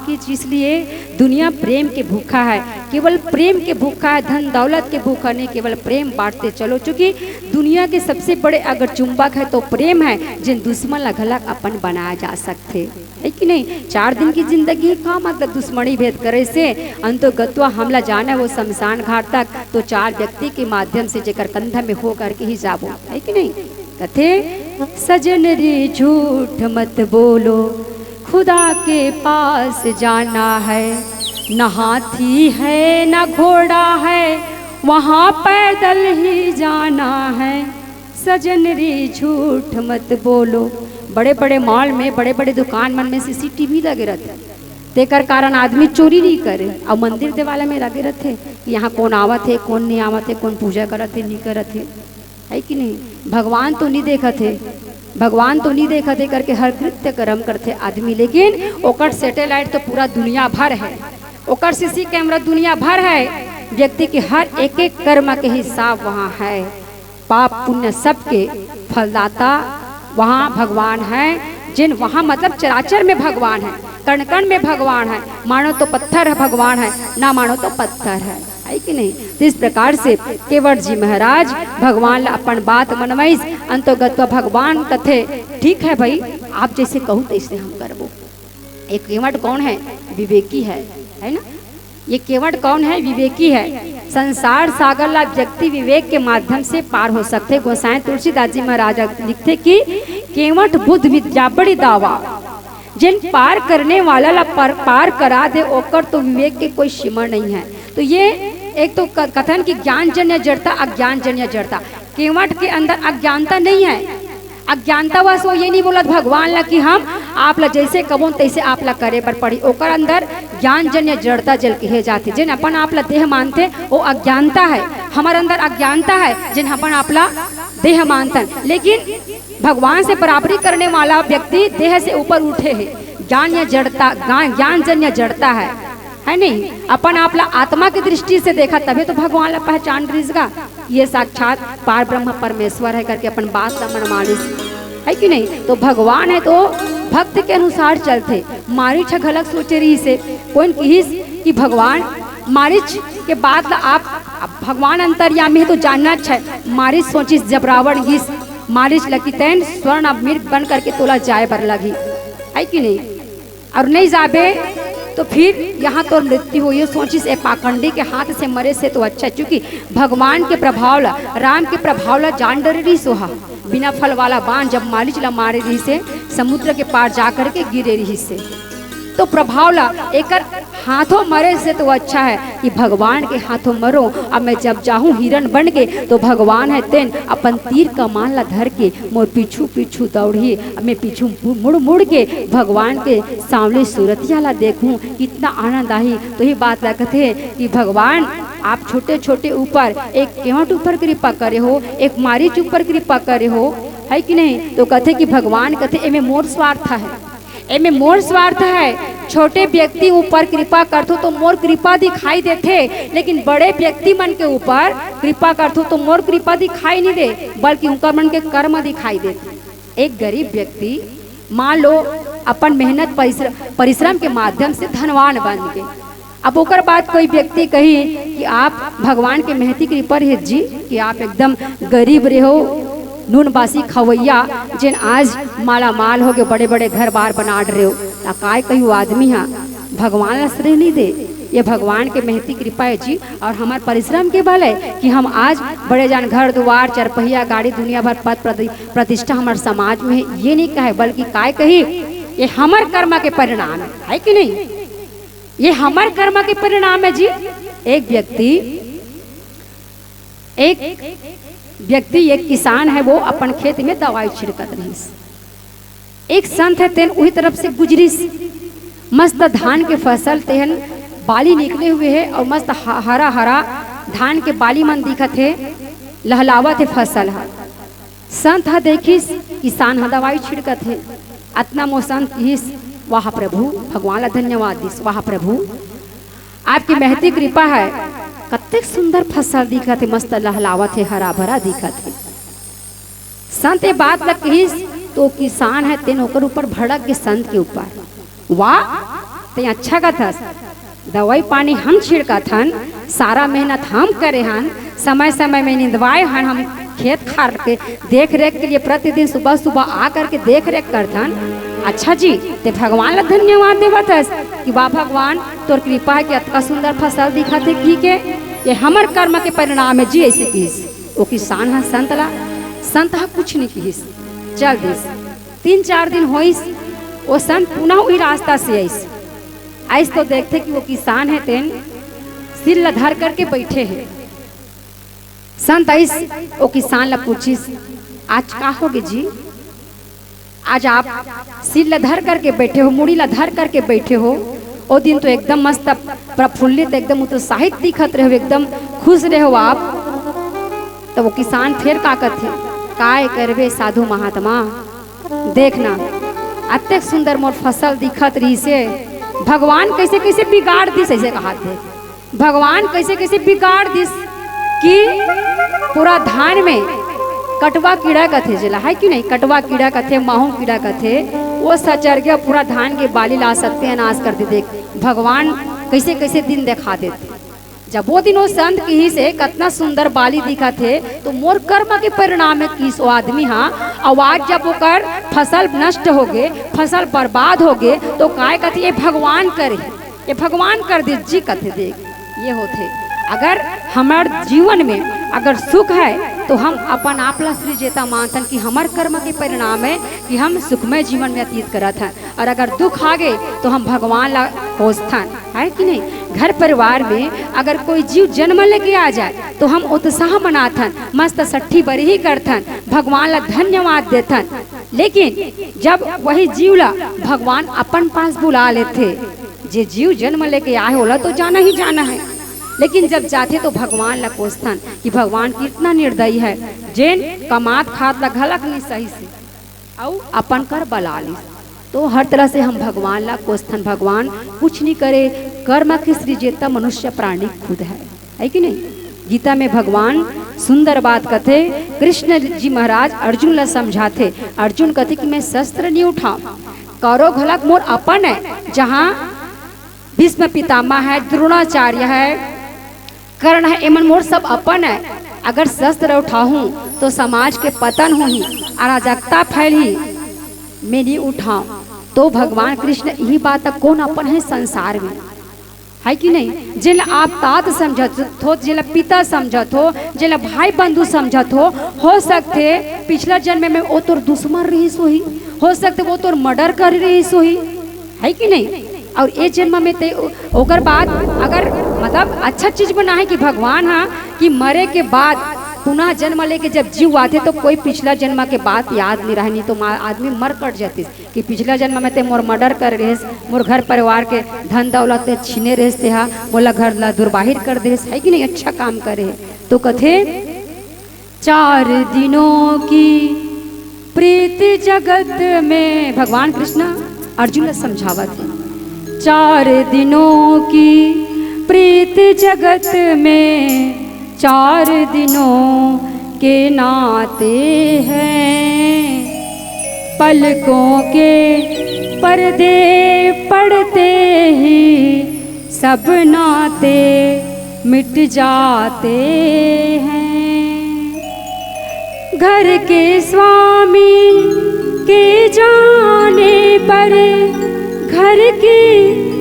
के जी। इसलिए दुनिया प्रेम के भूखा है, केवल प्रेम के भूखा है, धन दौलत के भूखा नहीं, केवल प्रेम बांटते चलो। चूंकि दुनिया के सबसे बड़े अगर चुंबक है तो प्रेम है, जेन दुश्मन ला घलक अपन बनाया जा सकथे, है कि नहीं? चार दिन की जिंदगी का मतलब दुश्मनी भेद करे से? अंतो गत्वा हमला जाना है वो शमशान घाट तक, तो चार व्यक्ति के माध्यम से जेकर कंधा में हो करके ही जाबो, है कि नहीं? कथे, सजन रे झूठ मत बोलो, खुदा के पास जाना है, न हाथी है न घोड़ा है, वहाँ पैदल ही जाना है। सजन रे झूठ मत बोलो। बड़े बड़े मॉल में, बड़े बड़े दुकान मन में सीसीटीवी लगे रहथे, तेकर कारण आदमी चोरी नहीं करे। और मंदिर देवाला में लगे रहथे कि यहाँ कौन आवत है, कौन नहीं आवत है, कौन पूजा करत है, नहीं करत है, है कि नहीं? भगवान तो नहीं देखत है, भगवान तो नहीं देखत है करके हर कृत्य कर्म करथे आदमी, लेकिन ओकर सैटेलाइट तो पूरा दुनिया भर है, ओकर सीसी कैमरा दुनिया भर है। व्यक्ति के हर एक एक कर्म के हिसाब वहाँ है। पाप पुण्य सबके फलदाता वहाँ भगवान है। जिन वहाँ मतलब चराचर में भगवान है, कण कण में भगवान है। मानो तो पत्थर है भगवान है, ना मानो तो पत्थर है, है कि नहीं? तो इस प्रकार से केवट जी महाराज भगवान ला अपन बात मनवाइस। अंतोगत्वा भगवान कथे, ठीक है भाई, आप जैसे कहू तैसे हम करबो। ये केवट कौन है? विवेकी है, है ना? ये केवट कौन है? विवेकी है। संसार सागर ला व्यक्ति विवेक के माध्यम से पार हो सकथे। गोसाई तुलसीदास जी महाराज लिखथे कि केवट बुद्ध विद्या बड़ी दावा, जिन पार करने वाला ला पार, पार करा दे, ओकर तो विवेक के कोई सीमा नहीं है। तो ये एक तो क-, कथन कि ज्ञानजन्य जड़ता, अज्ञानजन्य जड़ता। केवट के अंदर अज्ञानता नहीं है। अज्ञानता वश वो ये नहीं बोलत भगवान ला कि हम आप ला जैसे कबोन तैसे आप ला करे बर पड़ी। ओकर अंदर ज्ञानजन्य जड़ता जेला कहे जाथे। जिन अपन आप ला देह मानथे, वो अज्ञानता है। हमर अंदर अज्ञानता है, जिन अपन आप ला देह मानथन। लेकिन भगवान से बराबरी करने वाला व्यक्ति देह से ऊपर उठे है। ज्ञान या जड़ता, ज्ञान, ज्ञानजन्य जड़ता है, है नहीं? अपन आप ला आत्मा की दृष्टि से देखा, तभी तो भगवान ला पहचान रिस गा। ये साक्षात पार ब्रह्म परमेश्वर है करके अपन बात ला मनमानिस, है कि नहीं? तो भगवान है तो भक्त के अनुसार चलथे। मारीच ह घलक सोचे रहिस हे, कोन किहिस कि भगवान मारीच के बात ला आप, आप भगवान अंतर्यामी है तो जानना अच्छा है। मारीच सोचिस जब रावण गिस, मारीच ल कि तैं स्वर्ण अब मृग बन करके तोला जाए बर लगही, है कि नहीं? और नहीं जाबे तो फिर यहाँ तोर मृत्यु होही। सोचिस ए पाखंडी के हाथ से मरे से तो अच्छा है, क्योंकि भगवान के प्रभाव ला, राम के प्रभाव ला जान डरे रहिस ओहा। बिना फल वाला बाण जब मारीच ला मारे रहिस हे, समुद्र के पार जा करके गिरे रहिस हे। तो प्रभाव ला एकर हाथों मरे से तो अच्छा है कि भगवान के हाथों मरो। अब मैं जब जाहूं हिरण बन के, तो भगवान है तेन अपन तीर कमान ला धर के मोर पीछू पीछू दौड़ही। अब मैं पीछू मुड़ मुड़ के भगवान के सांवली सूरतिया ला देखहूं, कितना आनंद आही। तो ही बात ला कथे कि भगवान आप छोटे छोटे ऊपर, एक केवट ऊपर कृपा करे हो, एक मारीच ऊपर कृपा करे हो, है कि नहीं? तो कथे कि भगवान कथे, एमे मोर स्वार्थ है, एमे मोर स्वार्थ है। छोटे व्यक्ति ऊपर कृपा करथो तो मोर कृपा दिखाई देथे, लेकिन बड़े व्यक्ति मन के ऊपर कृपा करथो तो मोर कृपा दिखाई नहीं दे, बल्कि उनकर मन के कर्म दिखाई देथे। एक गरीब व्यक्ति, मान लो, अपन मेहनत परिश्र-, परिश्रम के माध्यम से धनवान बन गे। अब ओकर बाद कोई व्यक्ति कही कि आप भगवान के महती कृपा रहे जी, कि आप एकदम गरीब रहे हो, नून बासी खवैया, जेन आज माला माल हो गए, बड़े बड़े घर बार बना रहे हो, त काय कही वो आदमी हा भगवान ला श्रेय नहीं दे। ये भगवान के महती कृपा है जी, और हमार परिश्रम के बल है कि हम आज बड़े जान घर दुआर, चरपहिया गाड़ी, दुनिया भर पद प्रति-, प्रतिष्ठा हमार समाज में है, ये नहीं कहे, बल्कि काय कही, ये हमर कर्म के परिणाम है, है कि नहीं? ये हमर कर्म के परिणाम है जी। एक व्यक्ति, एक व्यक्ति, एक किसान है, वो अपन खेत में दवाई छिड़कत रहिस। एक संत है, तेन उही तरफ से गुजरिस। मस्त धान के फसल तेहन बाली निकले हुए है और मस्त ह-, हरा हरा धान के बाली मन दिखत है, लहलावत है फसल ह। संत ह देखिस, किसान ह दवाई छिड़कत हे। अतना म संत किहिस, "वाह प्रभु," भगवान ला धन्यवाद दिस, "वाह प्रभु, आपकी महती कृपा है, कतेक सुंदर फसल दिखत हे, मस्त लहलावत हे, हरा भरा दिखत हे।" संत ये बात ला किहिस, तो किसान है, तेन ओकर ऊपर भड़क गे, संत के ऊपर। वाह, ते अच्छा कथस। दवाई पानी हम छिड़कत हन, सारा मेहनत हम करे हन, समय समय में निंदवाए हन, हम खेत खार के देख रेख के लिए प्रतिदिन सुबह सुबह आ करके देख रेख करथन। अच्छा जी, ते भगवान ला धन्यवाद देवत हस कि वाह भगवान, तोर कृपा है कि अतका सुंदर फसल दिखत हे की के, ये हमर कर्म के परिणाम है जी। ऐसे किस वो किसान ह संत ला, संत ह कुछ नहीं किहिस, चल दिस। तीन चार दिन होइस, वो संत पुनः वही रास्ता से आइस। आइस तो देखथे कि वो किसान है, तेन सिर ल धर करके बैठे है। संत आइस, वो किसान ला पूछिस, आज का होगे जी? आज आप सिर ल धर करके बैठे हो, मुड़ी ल धर करके बैठे हो। ओ दिन तो एकदम मस्त प्रफुल्लित, एकदम उत्साहित दिखत रहे हो, एकदम खुश रहे हो आप। तो वो किसान फिर का कथे, काय करबे साधु महात्मा, देखना, अतेक सुंदर मोर फसल दिखत रहिसे, भगवान कैसे कैसे बिगाड़ दिस, ऐसे कहा थे। भगवान कैसे कैसे बिगाड़ दिस कि पूरा धान में कटवा कीड़ा कथे, जेला है कि नहीं, कटवा कीड़ा कथे, माहू कीड़ा कथे, वो सचर के पूरा धान के बाली ला सत्यानाश कर दे। देख, भगवान कैसे कैसे दिन दिखा देथे। जब वो दिन वो संत किहिस हे, कतना सुंदर बाली दिखत हे, तो मोर कर्म के परिणाम हे किहिस वो आदमी हा। अउ आज जब ओकर फसल नष्ट होगे, फसल बर्बाद होगे, तो काय कथे, ये भगवान करे, ये भगवान कर दिस जी कथे। देख, ये होथे, अगर हमर जीवन में अगर सुख है, तो हम अपन आप ला सृजेता मानथन कि हमर कर्म के परिणाम है कि हम सुखमय जीवन व्यतीत करत हन। और अगर दुख आगे, तो हम भगवान ला कोसथन, है कि नहीं? घर परिवार में अगर कोई जीव जन्म लेके आ जाए, तो हम उत्साह मनाथन, मस्त सट्ठी बरही करथन, भगवान ला धन्यवाद देथन। लेकिन जब वही जीव ला भगवान अपन पास बुला लेथे, जे जीव जन्म लेके आए, ओला तो जाना ही जाना है, लेकिन जब जाथे तो भगवान ला कोसथन कि भगवान कितना निर्दयी है, जेन कमात खात ला घलक नहीं सही से अउ अपन कर बला लिस। तो हर तरह से हम भगवान ला कोसथन, भगवान कुछ नहीं करे, कर्म के सृजेता मनुष्य प्राणी खुद है, है कि नहीं? गीता में भगवान सुंदर बात कथे, कृष्ण जी महाराज अर्जुन ला समझाथे। अर्जुन कथे कि मैं शस्त्र नहीं उठाव, कौरव घलक मोर अपन है, जहाँ भीष्म पितामह है, द्रोणाचार्य है, कर्ण है, एमन मोर सब अपन है। अगर शस्त्र उठाहूँ तो समाज के पतन होही, अराजकता फैलही। मैं नहीं उठाव। तो भगवान कृष्ण यही बात, कोन अपन है संसार में, है कि नहीं? जेला आप तात समझत हो, जेला पिता समझत हो, जेला भाई बंधु समझत हो, हो सकथे पिछला जन्म में वो तोर दुश्मन रहिस होही, हो सकथे वो तोर मर्डर कर रहिस होही, है कि नहीं? और ये जन्म में ते ओकर बाद अगर मतलब अच्छा चीज बना है कि भगवान हा कि मरे के बाद पुनः जन्म लेके जब जीव आथे तो कोई पिछला जन्म के बात याद नहीं रहे, नहीं तो मा-, आदमी मर कट जातिस कि पिछला जन्म में ते मोर मर्डर कर रहिस, मोर घर परिवार के धन दौलत ते छीने रहिस, ते हा मोला घर ला दुर्बाहिर कर देस, है कि नहीं? अच्छा काम करे हे। तो कथे, चार दिनों की प्रीत जगत में, भगवान कृष्ण अर्जुन ला समझावत हे, चार दिनों की प्रीत जगत में, चार दिनों के नाते हैं, पलकों के पर्दे पड़ते ही सब नाते मिट जाते हैं। घर के स्वामी के जाने पर घर की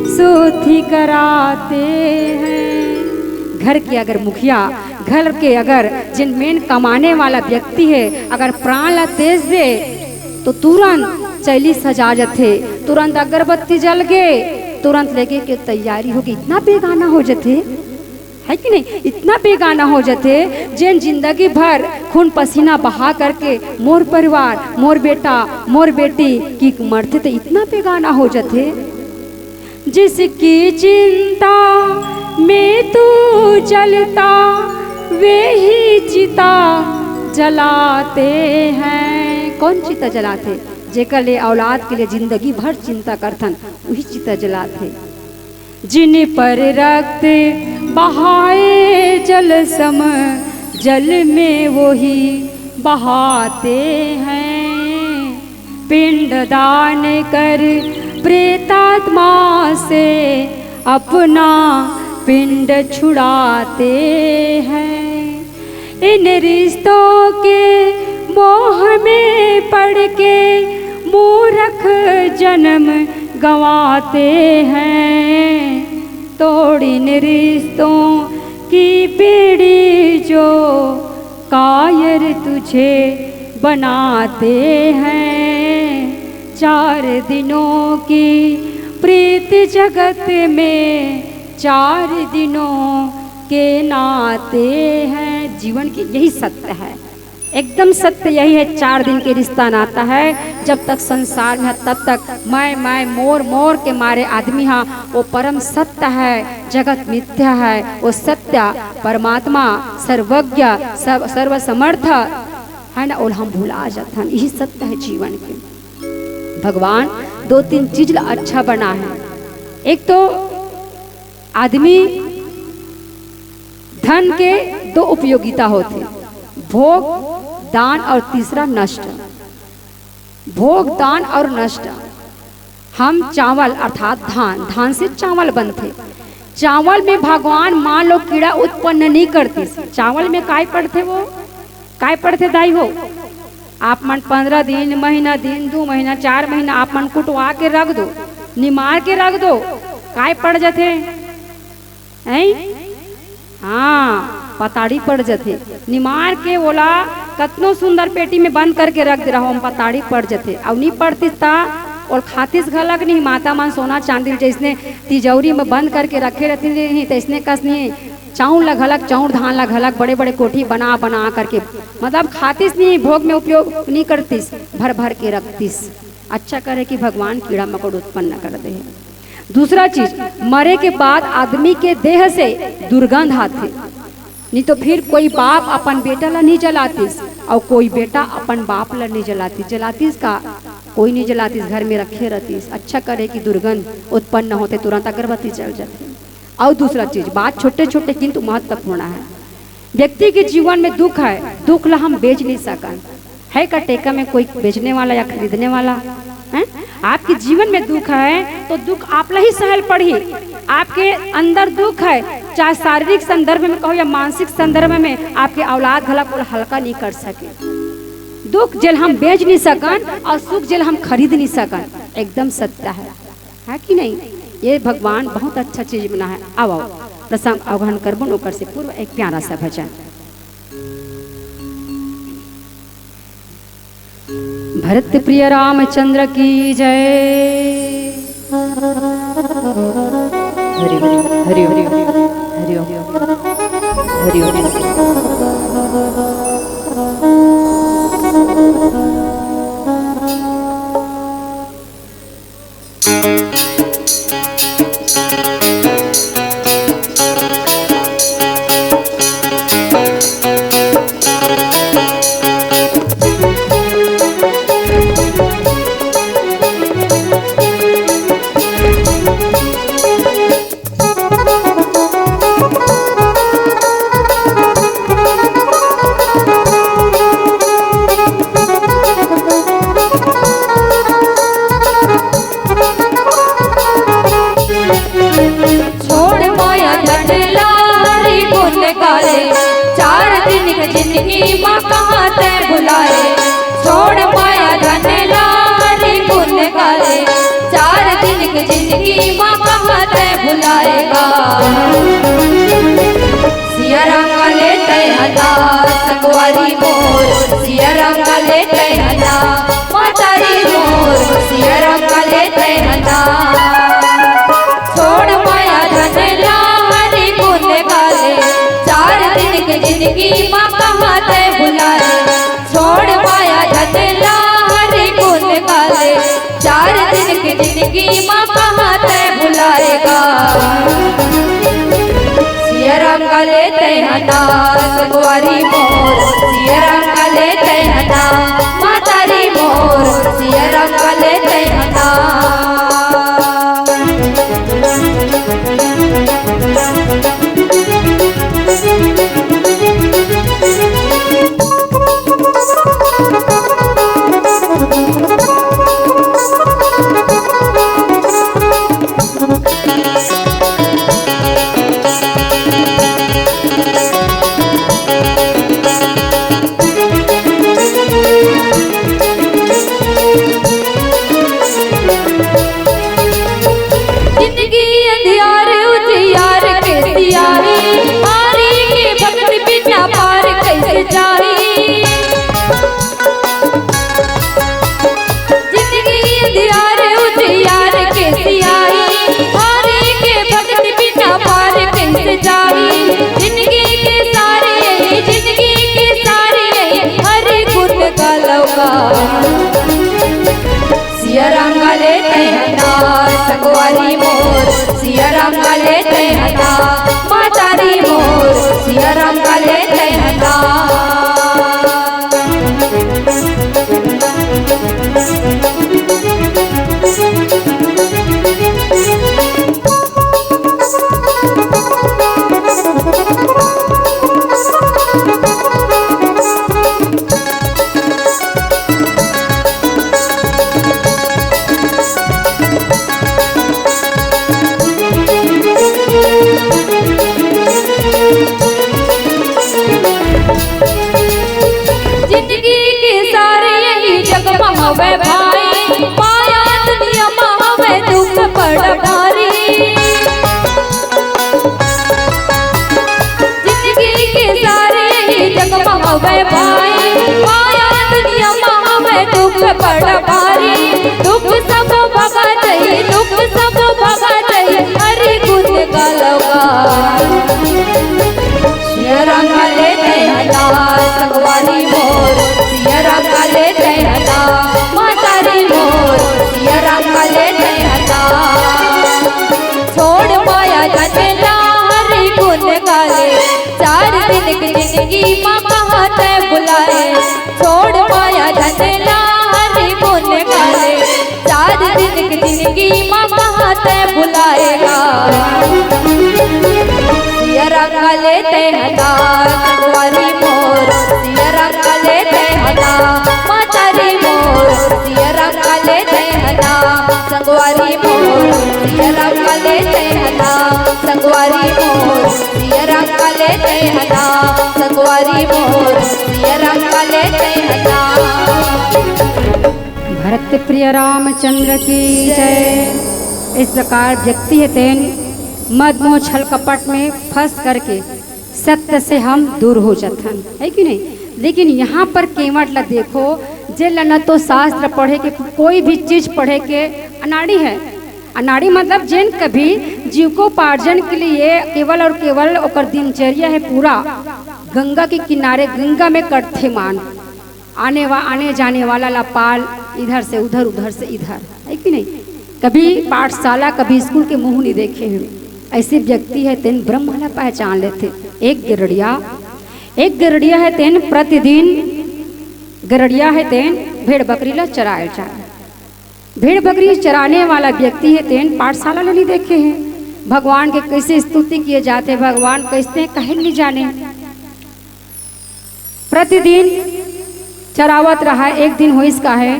सोथी कराते हैं। घर के अगर मुखिया, घर के अगर जिन मेन कमाने वाला व्यक्ति है, अगर प्राण ला तेज दे, तो तुरंत चैली सजा जथे, तुरंत अगरबत्ती जल गे, तुरंत लेगे के तैयारी होगे। इतना बेगाना हो जथे, है कि नहीं? इतना बेगाना हो जथे, जेन जिंदगी भर खून पसीना बहा करके मोर परिवार, मोर बेटा, मोर बेटी की मरथे, तो इतना बेगाना हो जथे। जिसकी चिंता में तू जलता, वे ही चिता जलाते हैं। कौन चिता जलाथे? जेकर ले औलाद के लिए जिंदगी भर चिंता करथन, वही चिता जलाथे। जिन पर रक्त बहाए जल सम, जल में वही बहाते हैं। पिंड दान कर प्रेतात्मा से अपना पिंड छुड़ाते हैं। इन रिश्तों के मोह में पड़ के मूर्ख जन्म गंवाते हैं। तोड़ इन रिश्तों की बेड़ी जो कायर तुझे बनाते हैं। चार दिनों की प्रीत जगत में चार दिनों के नाते हैं। जीवन के यही सत्य है, एकदम सत्य यही है। चार दिन के रिश्ता नाता है। जब तक संसार में है, तब तक मैं, मैं, मोर, मोर के मारे आदमी हा, वो परम सत्य है। जगत मिथ्या है, वो सत्य परमात्मा सर्वज्ञ, सर्व, सर्वसमर्थ है ना, ओला हम भुला जाथन। यही सत्य है जीवन के। भगवान दो तीन चीज ला अच्छा बना है। एक तो आदमी धन के दो उपयोगिता होथे, भोग, दान और तीसरा नष्ट। भोग, दान और नष्ट। हम चावल अर्थात धान, धान से चावल बनथे। चावल में भगवान मान लो कीड़ा उत्पन्न नहीं करतीस, चावल में काय पड़थे वो? काय पड़थे दाई हो? आप मन पंद्रह दिन, महीना दिन, दू महीना, चार महीना आप मन कुटवा के रख दो, निमार के रख दो, काय पड़ जथे? हैं? हाँ, पताड़ी पड़ जथे। निमार के ओला कतनो सुंदर पेटी में बंद करके रख दे रहो, हम पताड़ी पड़ जथे। अउ नी पड़तिस ता ओल खातिस घलक नहीं। माता मन सोना चांदी ल जैसने तिजौरी में बंद करके रखे रहती नहीं, तैसने कस नहीं। चाउर ला घलक, चाउर धान ला घलक बड़े बड़े कोठी बना बना करके, मतलब खातिस नहीं, भोग में उपयोग नहीं करतिस, भर भर के रखतिस। अच्छा करे कि भगवान कीड़ा मकोड़ उत्पन्न कर दे। दूसरा चीज, मरे के बाद आदमी के देह से दुर्गंध आथे, नहीं तो फिर कोई बाप अपन बेटा ला नहीं जलातिस और कोई बेटा अपन बाप ला नहीं जलातिस। जलातिस का? कोई नहीं जलातिस, घर में रखे रहतिस। अच्छा करे कि दुर्गंध उत्पन्न होथे, तुरंत अगरबत्ती जल जाथे। और दूसरा चीज, बात छोटे छोटे किंतु महत्वपूर्ण है। व्यक्ति के जीवन में दुख है, दुख ला हम बेच नहीं सकन। है का टेका में कोई बेचने वाला या खरीदने वाला? हैं? आपके जीवन में दुख है तो दुख आप ला ही सहल पड़ही। आपके अंदर दुख है, चाहे शारीरिक संदर्भ में कहो या मानसिक संदर्भ में, आपके औलाद घला को हल्का नहीं कर सके। दुख जेल हम बेच नहीं सकन और सुख जेल हम खरीद नहीं सकन, एकदम सत्य है, है कि नहीं? ये भगवान बहुत अच्छा चीज बना है। आओ, आओ, प्रसाद आह्वान करबो न, ओकर से पूर्व एक प्यारा सा भजन। भरत प्रिय रामचंद्र की जय। हरि ओम, हरि ओम, हरि ओम, हरि ओम, हरि ओम। छोड़ माया धन ला हरि गुण गाए, चार दिन के जिंदगी मा कहाँ तै भुलाए। छोड़ माया धन ला हरि गुण गाए, चार दिन के जिंदगी मा कहाँ तै भुलाएगा। सिया राम का लेते हना संगवारी मोर, सिया राम का लेते हना महतारी मोर, सिया राम का लेते हना। छोड़ माया धन ला हरि गुण गाए, चार दिन के जिंदगी मा कहाँ तै भुलाए। छोड़ माया धन ला हरि गुण गाए, चार दिन के जिंदगी मा कहाँ तै भुलाएगा। सिया राम का लेते हना संगवारी मोर, सिया राम का लेते हना महतारी मोर, सिया राम का लेते हना। हवे भाई, माया दुनिया मा हवे दुख बड़ भारी। जिंदगी के सारे ही जग मा हवे भाई, माया दुनिया मा हवे दुख बड़ भारी। दुख सब भगा जाई, दुख सब भगा जाई, हरि गुण गालव गा। सिया राम का ले जय हला, संगवारी मोर। सिया राम का ले जय हला, महतारी मोर। सिया राम का ले जय हला। छोड़ माया झंझट ला, हरि गुण गाले। चार दिन की जिंदगी मा कहाँ तैं भुलाए। छोड़ माया झंझट ला, हरि गुण गाले। चार दिन की जिंदगी मा कहाँ तैं भुलाए गा। सिया राम का ले जय हला, संगवारी मोर। सिया राम का ले जय हला, महतारी मोर। सिया राम का ले जय हला, संगवारी मोर। सिया राम का ले जय हला, संगवारी मोर। सिया राम का ले जय हला, संगवारी मोर। सिया राम का ले जय हला। भरत प्रिय रामचंद्र की जय। इस प्रकार व्यक्ति हे तेन मद मोह छल कपट में फंस करके सत्य से हम दूर हो जाथन, है कि नहीं? लेकिन यहाँ पर केवट ला देखो, जे ला न तो शास्त्र पढ़े के, कोई भी चीज पढ़े के अनाड़ी है। अनाड़ी मतलब जेन कभी जीविकोपार्जन के लिए केवल और केवल ओकर दिनचर्या है पूरा गंगा के किनारे, गंगा में कटथे मान, आने वा-, आने जाने वाला ला पाल, इधर से उधर, उधर से इधर, है कि नहीं? कभी पाठशाला, कभी स्कूल के मुंह नहीं देखे हैं। ऐसे व्यक्ति हे तेन ब्रह्म ला पहचान लेथे। एक गरड़िया, एक गरड़िया हे तेन प्रतिदिन, गरड़िया हे तेन भेड़ बकरी ला चराए जाए। भेड़ बकरी चराने वाला व्यक्ति हे तेन पाठशाला ला नहीं देखे हैं। भगवान के कैसे स्तुति किए जाते, भगवान कैसे कहे नहीं जाने। प्रतिदिन चरावत रहा। एक दिन होइस का हे,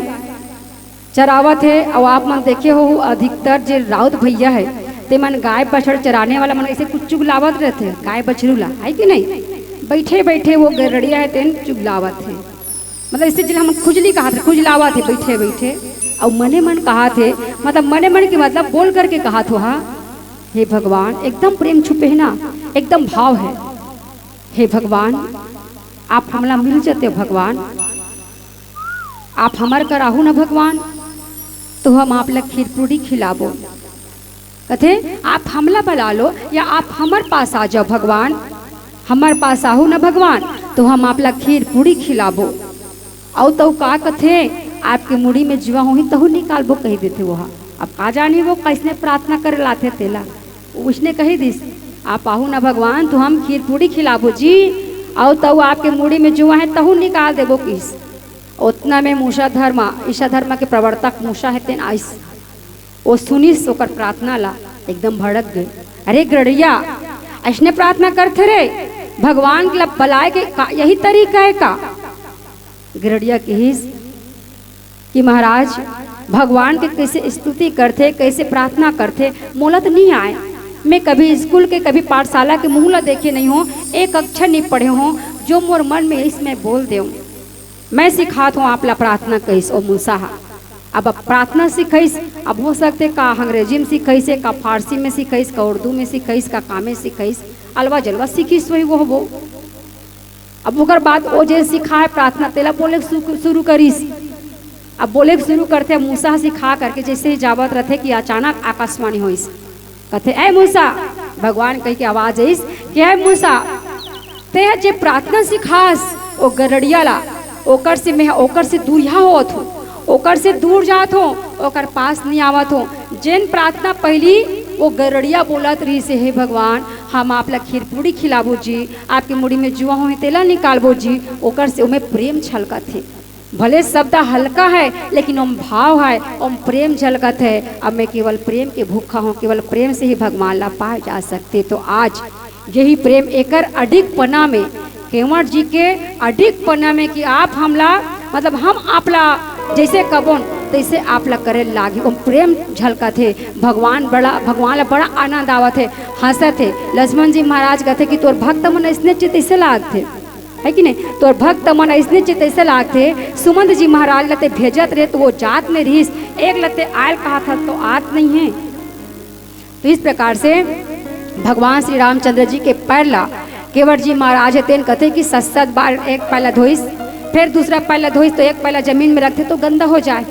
चरावत हे, अउ आप मन देखे हो, अधिकतर जे राउत भैया हे, ते मन गाय बछड़ चराने वाला मन ऐसे कुछ चुगलावत रहथे, गाय बछरू ला, है कि नहीं? बैठे बैठे वो गरड़िया हे, तेन चुगलावत हे, मतलब इसे जिला हमन खुजली कहाथे, खुजलावत हे बैठे बैठे, अउ मने मन कहाथे, मतलब मने मन के मतलब बोल करके कहाथो, हाँ, हे भगवान, एकदम प्रेम छुपे हे ना, एकदम भाव हे। हे भगवान, आप हमला मिल जते भगवान, आप हमर कर आहू न भगवान, तो हम आप ला खीर पूड़ी खिलाबो। कथे, आप हमला बला लो या आप हमर पास आ जाओ भगवान, हमर पास आहू न भगवान, तो हम आप ला खीर पूड़ी खिलाबो। अउ तउ का कथे, आपके मुड़ी में जुआ होही तहू निकालबो कहि देथे ओहा। अब का जानी वो कैसने प्रार्थना करे लाथे तेला। उसने कहि दिस, आप आहू ना भगवान, तो हम खीर पूड़ी खिलाबो जी, अउ तउ आपके मुड़ी में जुआ हे तहू निकाल देबो किस। ओतना में मूसा धर्मा, ईसा धर्मा के प्रवर्तक मूसा हे तेन आइस। ओ सुनिस ओकर प्रार्थना ला, एकदम भड़क गे। अरे गड़िया, अइसने प्रार्थना करथे रे, भगवान ला बलाए के का, यही तरीका हे का? गड़िया किहिस कि महाराज, भगवान के कैसे स्तुति करथे, कैसे प्रार्थना करथे, मोला तो नहीं आए। मैं कभी स्कूल के, कभी पाठशाला के मुंह ला देखे नहीं हो, एक अक्षर नहीं पढ़े हो, जो मोर मन में आइस मैं बोल देव। मैं सिखात हूँ आप ला प्रार्थना कइस ओ मूसा हा। अब, अब प्रार्थना सिखाइस, अब हो सकथे का अंग्रेजी में सिखाइस हे, का फारसी में सिखाइस, का उर्दू में सिखाइस, का का में सिखाइस, अलवा जलवा सिखिस होही वो, वो। अब ओकर बाद ओ जे सिखाए प्रार्थना तेला बोले शुरू, शुरू करिस। अब बोले शुरू करथे, मूसा सिखा करके जैसे ही जावत रहथे कि अचानक आकाशवाणी होइस। कथे, "ए मूसा," भगवान कहि के आवाज आइस कि, "ए मूसा, तें जे प्रार्थना सिखास ओ गरड़िया ला, ओकर से मैं, ओकर से दूरिहा होत हूँ, ओकर से दूर जात हूँ, ओकर पास नहीं आवत हूँ। जेन प्रार्थना पहली वो गरड़िया बोलत रहिस हे, 'हे भगवान, हम आप ला खीर पूड़ी खिलाबो जी, आपके मुड़ी में जुआ होही तेला निकालबो जी,' ओकर से ओमे प्रेम छलकत हे।" भले शब्द हल्का है, लेकिन ओम भाव है, ओम प्रेम झलकत है। अब मैं केवल प्रेम के भूखा हूँ, केवल प्रेम से ही भगवान ला पाए जा सकते। तो आज यही प्रेम एकर अडिग पना में, केवट जी के अडिग पना में कि आप हमला, मतलब हम आपला जैसे कबोन तैसे आपला करे लागी, ओम प्रेम झलकत है। भगवान बड़ा, भगवान ला बड़ा आनंद आवत है, हंसत है। लक्ष्मण जी महाराज कहते कि तोर भक्त मन ऐसने चित ऐसे लागथे। है कि नहीं? तोर भक्त मन अइसने चित अइसे लागथे, सुमंत जी महाराज ल ते भेजत रहे त वो जात नइ रिहिस, एक ल ते आयल कहत हस त आत नइ हे। तो इस प्रकार से भगवान श्री रामचंद्र जी के पैर ला केवट जी महाराज हे तेन कथे कि सत सत बार एक पैर ला धोइस, फिर दूसरा पैर ला धोइस तो एक पैर ला जमीन में रखथे तो गंदा हो जाए।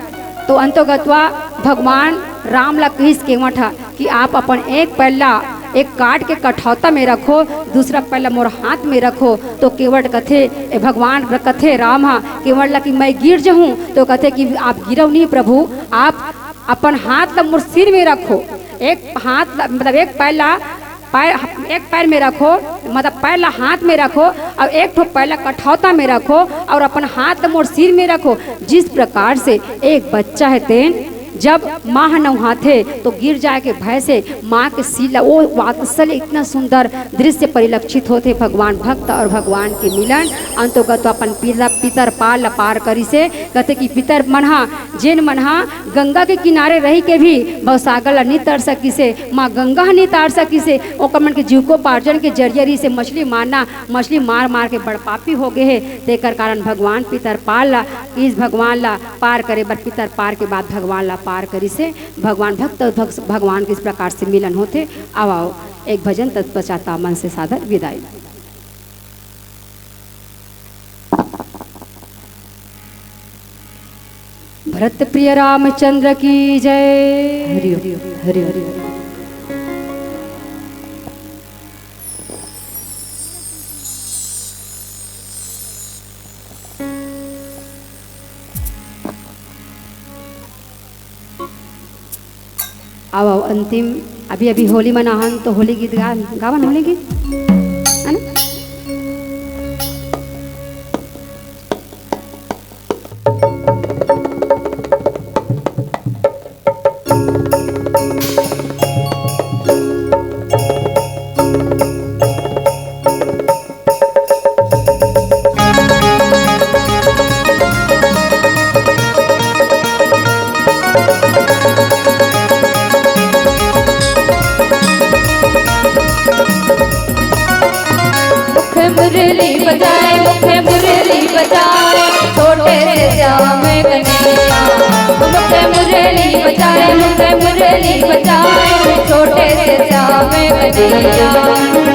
तो अंतोगत्वा भगवान राम ला कहिस केवट ह कि आप अपन एक पैर ला एक काठ के कठौता में रखो, दूसरा पैर ला मोर हाथ में रखो। तो केवट कथे, ए भगवान कथे राम ह केवट ला कि मैं गिर जहूं, तो कथे कि आप गिरव नहीं प्रभु, आप अपन हाथ ला मोर सिर में रखो, एक हाथ ला, मतलब एक पैर ला पैर, एक पैर में रखो, मतलब पैर ला हाथ में रखो और एक ठो पैर ला कठौता में रखो और अपन हाथ ला मोर सिर में रखो। जिस प्रकार से एक बच्चा हे तेन जब माँ ह नउहाथे तो गिर जाए के भय से माँ के सिर ला, वो वात्सल्य इतना सुंदर दृश्य परिलक्षित होथे। भगवान भक्त और भगवान के मिलन अंतोगत तो अपन पिता, पितर पार ला पार करिसे। कथे कि पितर मन हा, जेन मन हा गंगा के किनारे रहि के भी भवसागर ला नी तर सकिसे, माँ गंगा ह नी तार सकिसे, ओकर मन के जीविकोपार्जन के जरिया रहिसे मछली मारना, मछली मार मार के बड़ पापी हो गए हे। तेकर कारण भगवान पितर पार ला, इस भगवान ला पार करे बर पितर पार के बाद भगवान ला पार करिसे। भगवान भक्त और भग-, भगवान के इस प्रकार से मिलन होथे। आओ, आओ, एक भजन तत्पश्चात मन से सादर विदाई। भरत प्रिय रामचंद्र की जय। हरि ओम, हरि ओम। आओ, आओ, अंतिम, अभी, अभी होली मनाहन, तो होली गीत गा-, गावन होली गीत, है ना? मुख मुरली बजाए, मुख मुरली बजाए, छोटे से श्याम कन्हैया। मुख मुरली बजाए, मुख मुरली बजाए, छोटे से श्याम कन्हैया।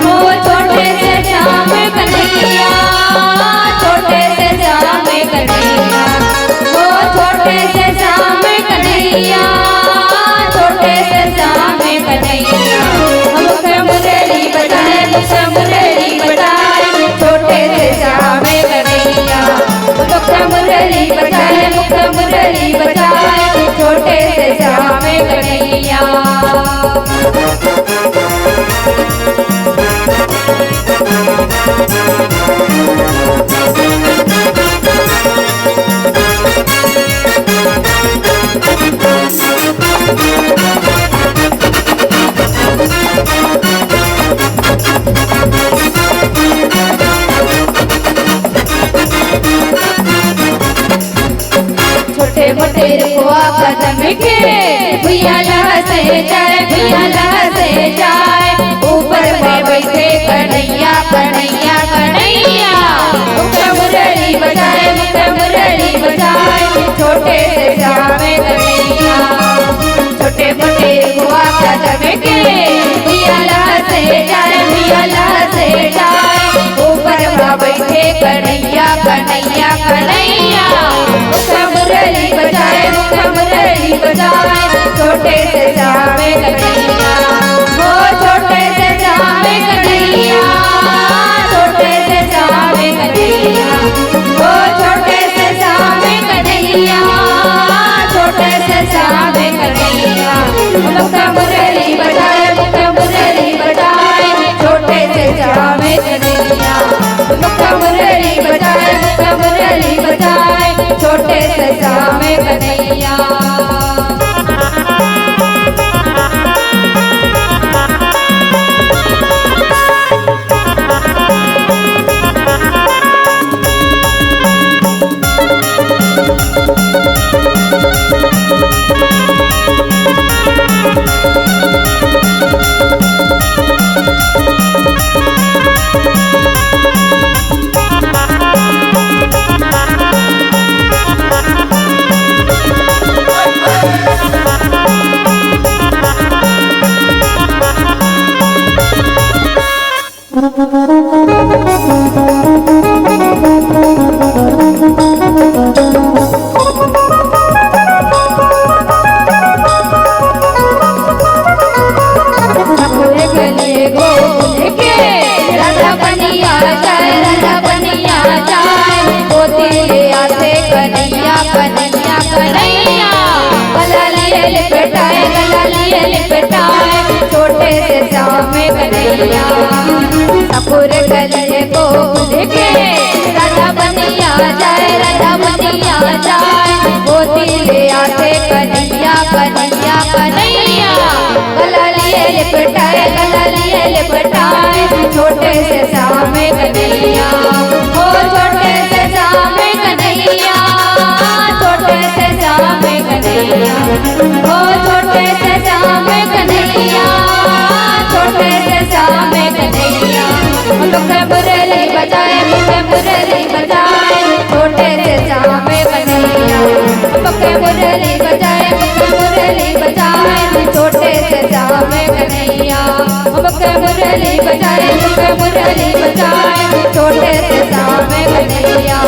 ओ छोटे से श्याम कन्हैया, छोटे से श्याम कन्हैया, ओ छोटे से श्याम कन्हैया, छोटे से श्याम कन्हैया। मुख मुरली बजाए, मुख मुरली बजाए, छोटे से श्याम कन्हैया। मुख मुरली बजाए, मुख मुरली बजाए, छोटे से श्याम कन्हैया। छोटे मोटे रुखवा कदम के, भुइया लहसे जाए, भुइया लहसे जाए। ऊपर में बैठे कन्हैया, कन्हैया, कन्हैया। मुख मुरली बजाए, मुख मुरली बजाए, छोटे से श्याम कन्हैया। छोटे मोटे रुखवा कदम के, भुइया लहसे जाए, भुइया लहसे जाए। ऊपर में बैठे कन्हैया, कन्हैया, कन्हैया। मुख मुरली बजाए, मुख मुरली बजाए, छोटे से श्याम कन्हैया। ओ छोटे से श्याम कन्हैया, छोटे से श्याम कन्हैया। ओ छोटे से श्याम कन्हैया, छोटे से श्याम कन्हैया। मुख मुरली बजाए, मुख मुरली बजाए, छोटे से श्याम कन्हैया। मुख मुरली बजाए, मुख मुरली बजाए, छोटे से श्याम कन्हैया। लिए लिपटाए, गला लिए लिपटाए, छोटे से श्याम कन्हैया। सकुर कलिए को भूल के राधा बनिया जाए, राधा बनिया जाए। गोदी ले आते कन्हैया, कन्हैया, कन्हैया। गला लिए लिपटाए, गला लिए लिपटाए, छोटे से श्याम कन्हैया। ओ छोटे से श्याम कन्हैया, छोटे से श्याम कन्हैया। ओ छोटे से श्याम कन्हैया, छोटे से श्याम कन्हैया। मुख मुरली बजाए, मुख मुरली बजाए, छोटे से श्याम कन्हैया। मुख मुरली बजाए, मुख मुरली बजाए, छोटे से श्याम कन्हैया। मुख मुरली बजाए, मुख मुरली बजाए, छोटे से श्याम कन्हैया।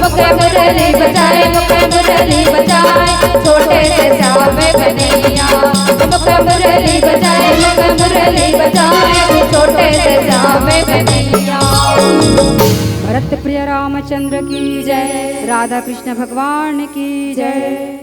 मुख मुरली बजाए, मुख मुरली बजाए, छोटे से श्याम कन्हैया। मुख मुरली बजाए, मुख मुरली बजाए, छोटे से श्याम कन्हैया। भरत प्रिय रामचंद्र की जय, राधा कृष्ण भगवान की जय।